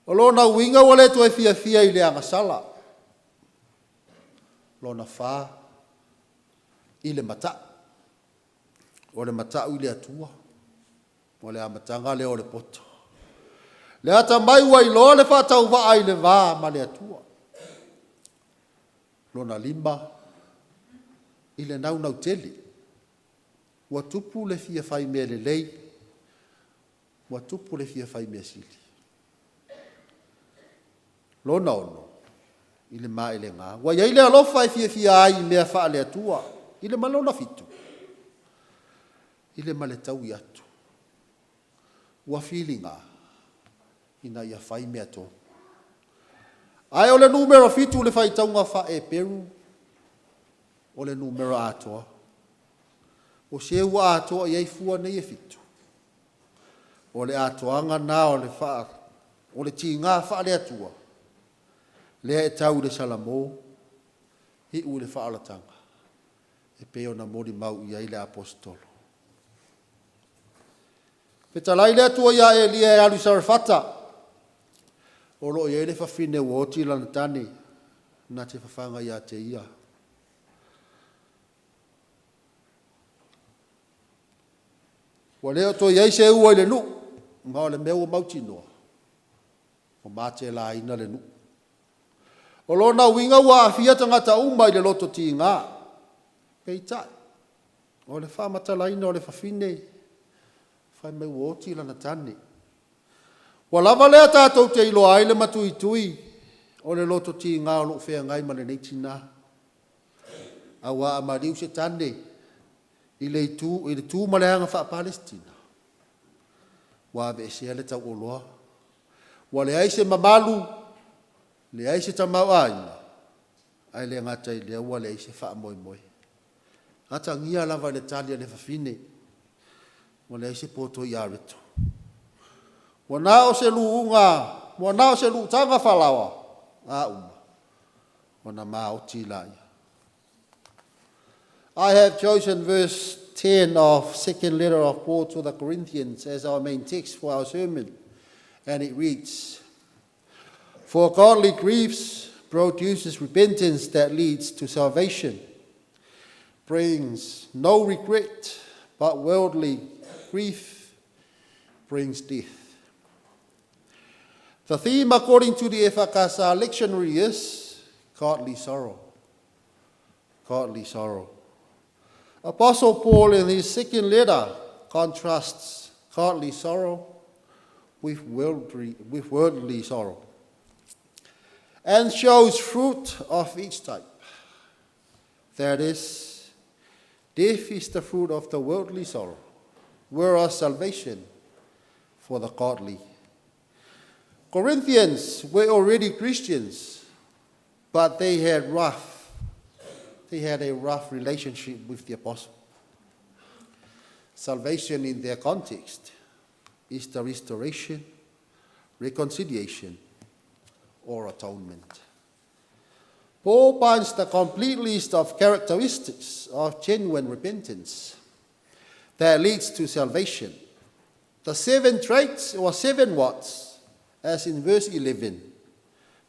O lona uiga ua le toe fiafia i le agasala. Lona fa, i le matau. O le matau i le Atua, o le amataga lea o le poto. Le atamai ua iloa le faatauvaa i le va ma le Atua. Lona lima, i le naunau tele. Ua tupu le fia fai mea lelei, ua tupu le fia fai mea sili. Lona ono, i le maelega. Ua i ai le alofa e fiafia ai i mea faale-Atua, i le ma lona fitu, i le ma le taui atu. Ua filiga ina ia fai mea tonu. Ae o le numera fitu i le faitauga faa-Eperu, o le numera atoa. O se ua atoa i ai fua nei e fitu, o le atoaga lena o le faa, o le tiga faale-Atua, lea e tau i le Salamo, iu i le faaolataga, e pei ona molimau i ai le Aposetolo. Fetalai le Atua ia Elia e alu i Sarefata, o lo o i ai le fafine ua oti lana tane, na te fafaga ia te ia. Ua le o toe i ai se ua i le nuu, ma o le mea ua mautinoa, ua matelaina le nuu. O lona uiga ua aafia tagata uma i le loto tiga. Peitai, o le faamatalaina o le fafine, fai mai ua oti lana tane. Ua lava lea tatou te iloa ai le matuitui o le loto tiga o lo o feagai ma lenei tina. Aua a maliu se tane i le itu i le tu ma le aga faa-Palesitina, ua aveesea le tauoloa, ua leai se mamalu, leai se tamaoaiga, ae le gata i lea ua leai se faamoemoe. Atagia lava i le tali a le fafine, ua leai se poto i areto. Ua na o se luuga, ua na o se luutaga faalaoa a uma, ona maoti lea. I have chosen verse 10 of second letter of Paul to the Corinthians as our main text for our sermon, and it reads, For godly griefs produces repentance that leads to salvation, brings no regret, but worldly grief brings death. The theme, according to the EFKS lectionary, is godly sorrow. Godly sorrow. Apostle Paul, in his second letter, contrasts godly sorrow with worldly sorrow and shows fruit of each type. That is, death is the fruit of the worldly sorrow, whereas salvation for the godly. Corinthians were already Christians, but they had a rough relationship with the apostle. Salvation in their context is the restoration, reconciliation, or atonement. Paul finds the complete list of characteristics of genuine repentance that leads to salvation. The seven traits or seven whats, as in verse 11.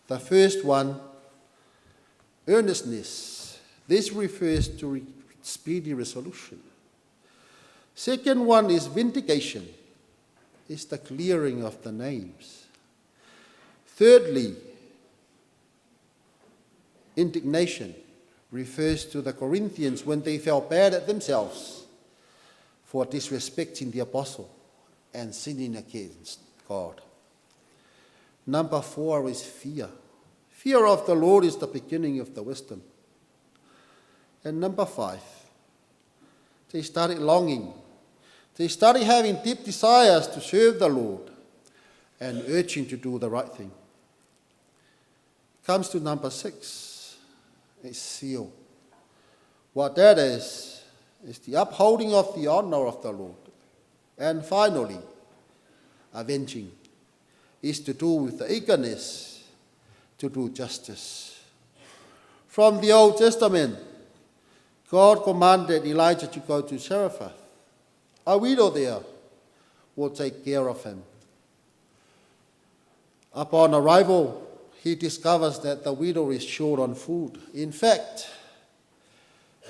The first one, earnestness. This refers to speedy resolution. Second one is vindication. It's the clearing of the names. Thirdly, indignation refers to the Corinthians when they felt bad at themselves for disrespecting the apostle and sinning against God. Number four is fear. Fear of the Lord is the beginning of the wisdom. And number five, they started longing. They started having deep desires to serve the Lord and urging to do the right thing. Comes to number six, it's seal. What that is, is the upholding of the honor of the Lord. And finally, avenging is to do with the eagerness to do justice. From the Old Testament, God commanded Elijah to go to Zarephath. A widow there will take care of him. Upon arrival, he discovers that the widow is short on food. In fact,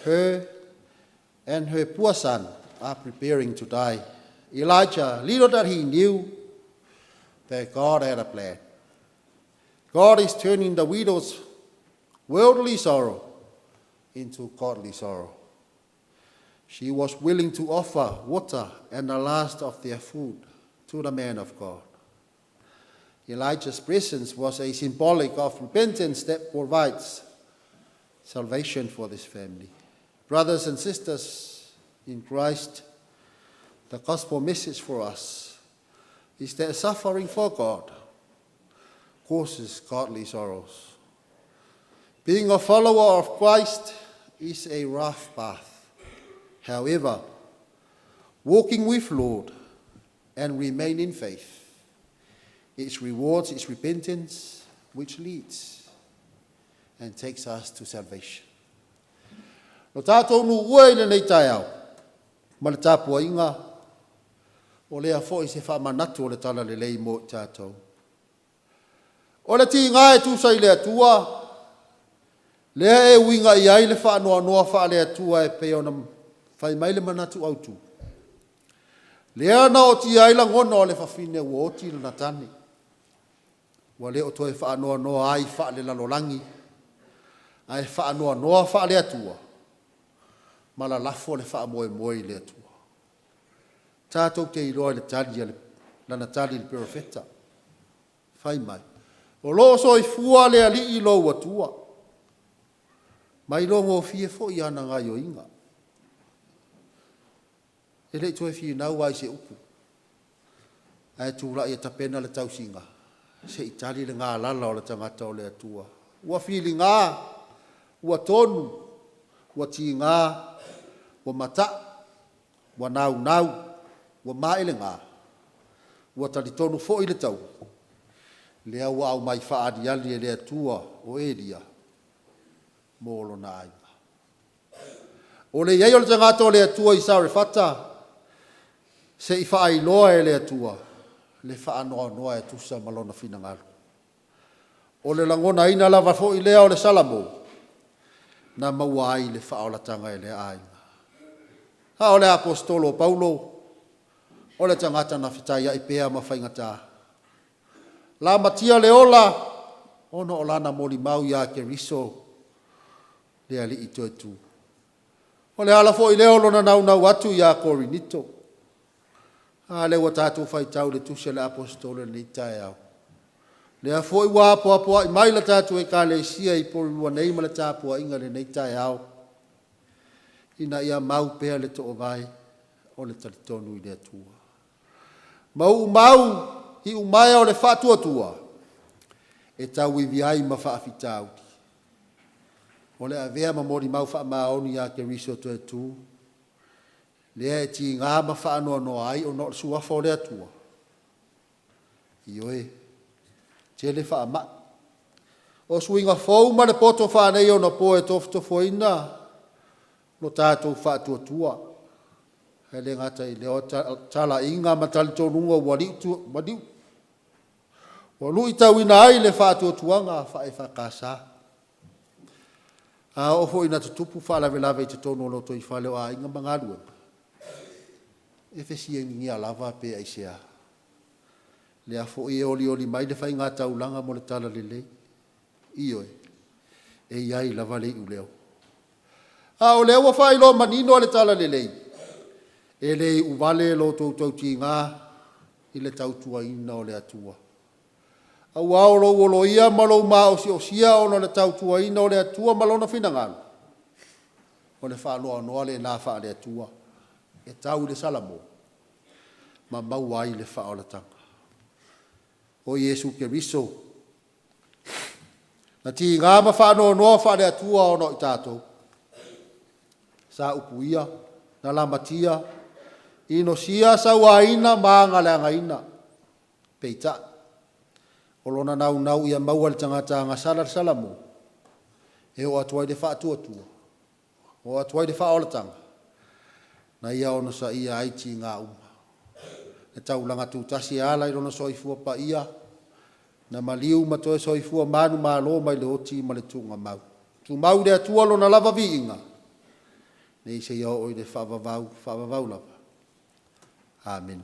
her and her poor son are preparing to die. Elijah, little that he knew, that God had a plan. God is turning the widow's worldly sorrow into godly sorrow. She was willing to offer water and the last of their food to the man of God. Elijah's presence was a symbolic of repentance that provides salvation for this family. Brothers and sisters in Christ, the gospel message for us is that suffering for God causes godly sorrows. Being a follower of Christ is a rough path. However, walking with Lord and remain in faith, its rewards is repentance which leads and takes us to salvation. Lo tātou nuu e i lenei taeao, ma le tapuaiga, o lea foi se faamanatu o le tala lelei mo i tātou. O le tiga e tusa i le Atua, lea e uiga i ai le faanoanoa faale-Atua e pei ona fai mai le manatu autu. Lea na ootia ai lagona o le fafine ua oti lana tane, ua le o toe faanoanoa ai faale-lalolagi, ae faanoanoa faale-Atua, ma lalafo le faamoemoe i le Atua. Tatou te iloa i le tali a le, lana tali i le perofeta, fai mai, “O lo o soifua le Alii lou Atua,” ma iloagofie foi ana gaoioiga. E le i toe finau lava i se upu, ae tulai e tapena le tausiga se i tali le galala o le tagata o le Atua. Ua filiga, ua tonu, ua tiga, ua mata'u, ua naunau, ua maelega, ua talitonu foi le taui, lea ua aumai faaaliali e le Atua o Elia mo lona aiga. O le i ai o le tagata o le Atua i Sarefata se i faailoa e le Atua le faanoanoa e tusa ma lona finagalo. O le lagonaina lava foi lea o le Salamo na maua ai le faaolataga e lea aiga. A o le Aposetolo o Paulo, o le tagata na fetaiai pea ma faigata. Lamatia le ola ona o lana molimau ia Keriso le Alii toe-tu. O le ala foi lea o lona naunau atu ia Korinito. A lea ua tatou faitau i le tusi a le Aposetolo i lenei taeao. Lea foi ua apoapoai mai le tatou Ekalesia i Polenua nei ma le tapuaiga i lenei taeao, ina ia mau pea le toovae o le talitonu i le Atua. Ma uumau iumaea o le faatuatua e tauivi ai ma faafitauli. O le avea ma molimau faamaoni ia Keriso toe-tu, lea e tiga ma faanoanoa ai ona o le Suafa o le Atua. Ioe, tele faamai. O suiga fou ma le poto faaneionapo e tofotofoina lo tatou faatuatua. Ae le gata i lea o talaiga ma talitonuga ua luitauina ai le faatuatuaga faa-EFKS. A oo foi ina tutupu faalavelave i totonu o lotoifale o aiga ma galuega, e fesiligia lava pe aisea. Lea foi e olioli mai le faigataulaga mo le talalelei. Ioe, e i ai lava le iuleo. A o lea ua faailoa manino e le talalelei, e le iuvale lo outou tautiga i le tautuaina o le Atua. Aua o lou oloia ma lou maosiosia ona o le tautuaina o le Atua ma Lona finagalo, o le faanoanoa lena faale-Atua e tau i le Salamo ma maua ai le faaolataga. O Iesu Keriso, na tiga ma faanoanoa faale-Atua ona o i tatou, sa upuia, na lamatia, inosia, sauaina ma agaleagaina. Peitai, o lona naunau ia maua e le tagata agasala le Salamo, e oo atu ai le faatuatua, oo atu ai le faaolataga, na ia onosaia ai tiga uma. Le taulaga tutasi e ala i lona soifua paia, na maliu ma toe soifua manumalo mai le oti ma le tuugamau. Tumau i le Atua Lona lava viiga, nei seia oo i le faavavau, faavavau lava. Amene.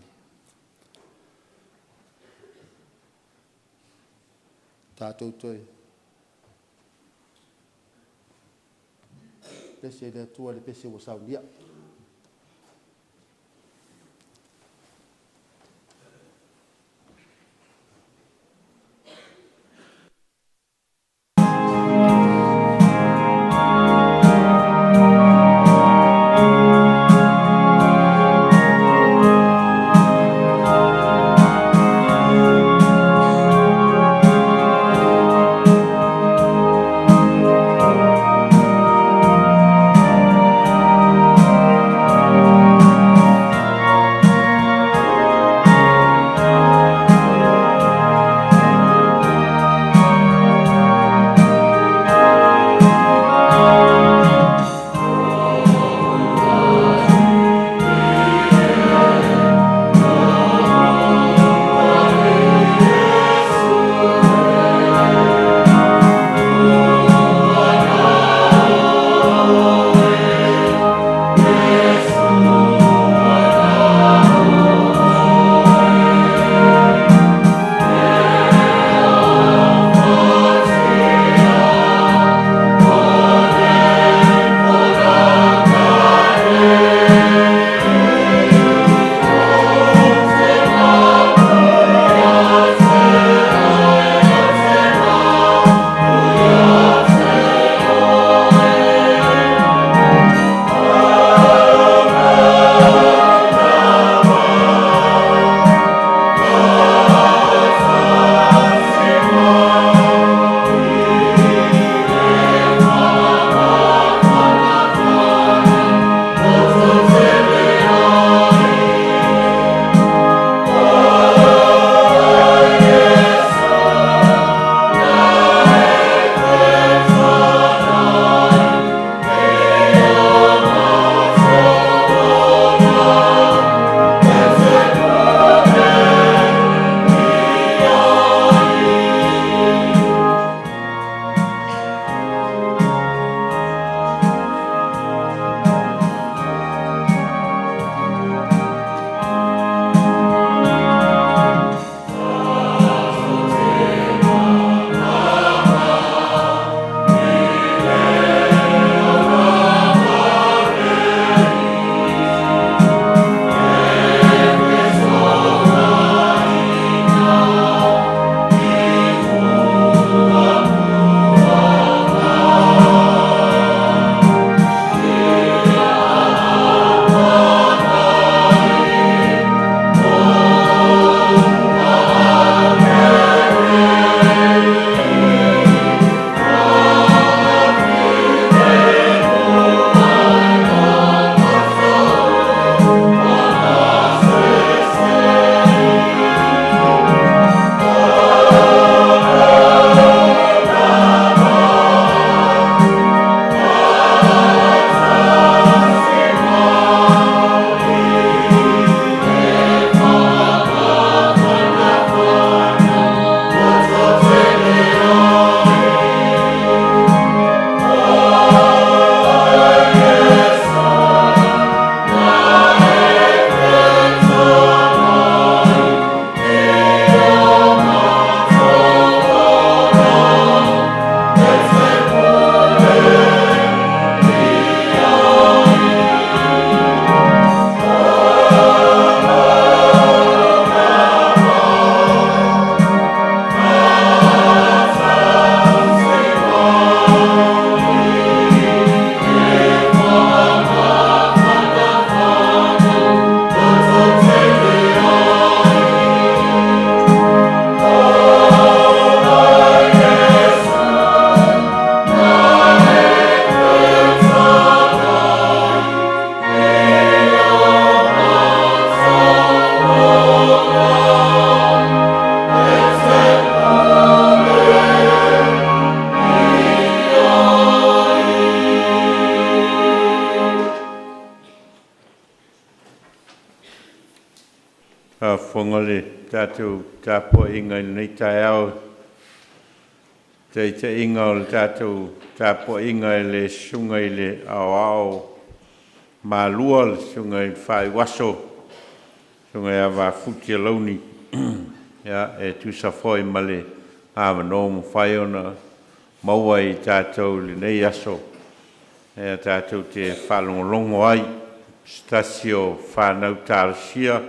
Tatou toe pese i le Atua i le pese ua saunia. Faafofoga le tatou tapuaiga i lenei taeao, taitaiga o le tatou tapuaiga e le Susuga i le Aoao Malua, le Susuga i le Faaiuaso, le Susuga ia Vafuti Alauni, e tusa foi ma le avanoa ua mafai ona maua e i tatou i lenei aso tatou te faalogologo ai i se tasi o fanau talosia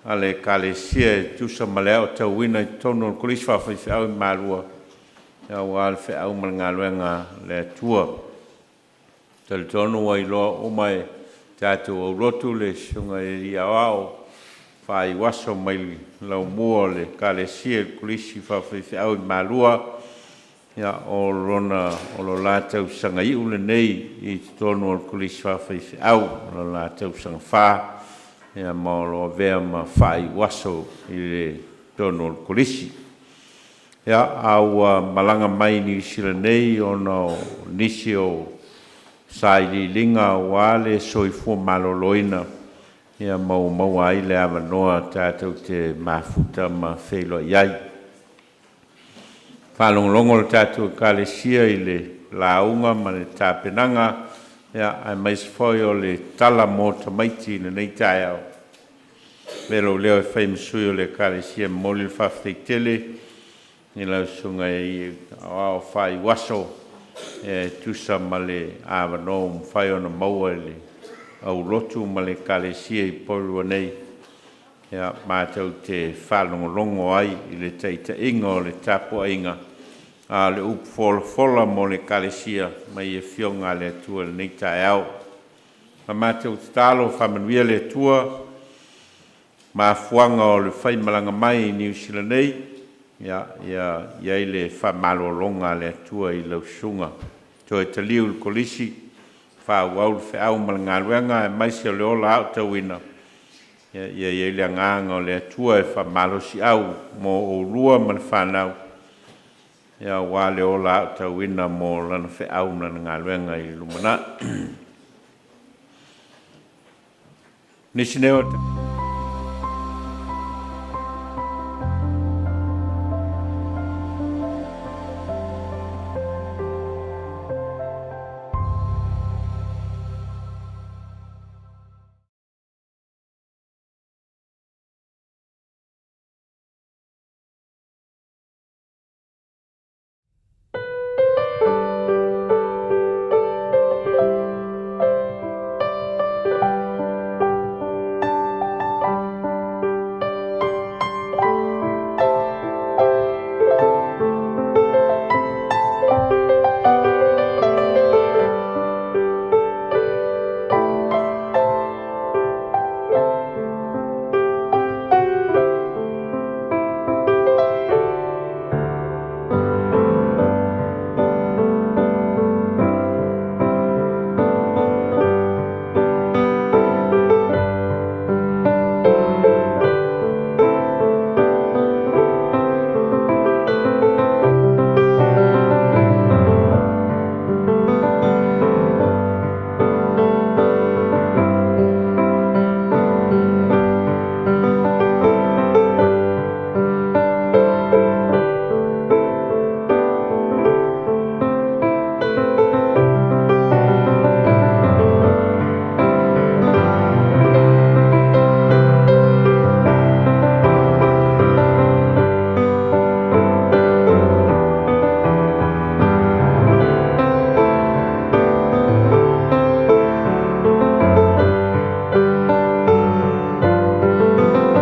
a le Ekalesia e tusa ma le aotauina i totonu o le Kolisi Faafaifeau i Malua aua le feau ma le galuega a le Atua. E talitonu ua iloa uma e tatou aulotu le Susuga i le Alii Aoao Faaiuaso mai Laumua o le Ekalesia i le Kolisi Faafaifeau i Malua. O lo la tausaga iu lenei i totonu o le Kolisi Faafaifeau, o le la tausaga fa, ma o lo o avea ma faaiuaso i totonu o le Kolisi. A ua malaga mai Niu Sila nei ona o nisi o sailiiliga aua le soifua maloloina, ma ua maua ai le avanoa tatou te mafuta ma feiloai ai. E faalogologo le tatou Ekalesia i le lauga ma le tapenaga aemaise foi o le tala mo tamaiti i lenei taeao. E avea lou leo e fai ma sui o le Ekalesia e momoli le faafetai tele i lau Susuga i le Aoao Faaiuaso e tusa ma le avanoa ua mafai ona maua e le aulotu ma le Ekalesia i Porirua nei, matou te faalogologo ai i le taitaiga o le tapuaiga, a o le upu folafola mo le Ekalesia mai Afioga a le Atua i lenei taeao. O la matou tatalo, faamanuia le Atua i mafuaaga o le faimalaga mai i Niu Sila nei, ia i ai le faamalologa a le Atua i lau susuga. Toe taliu i le Kolisi faaauau le feau ma le galuega aemaise o le ola aotauina, ia i ai le agaga o le Atua e faamalosiau mo oulua ma le fanau aua le ola aotauina mo Lana feau ma Lana galuega i le lumanai. O nisi nei o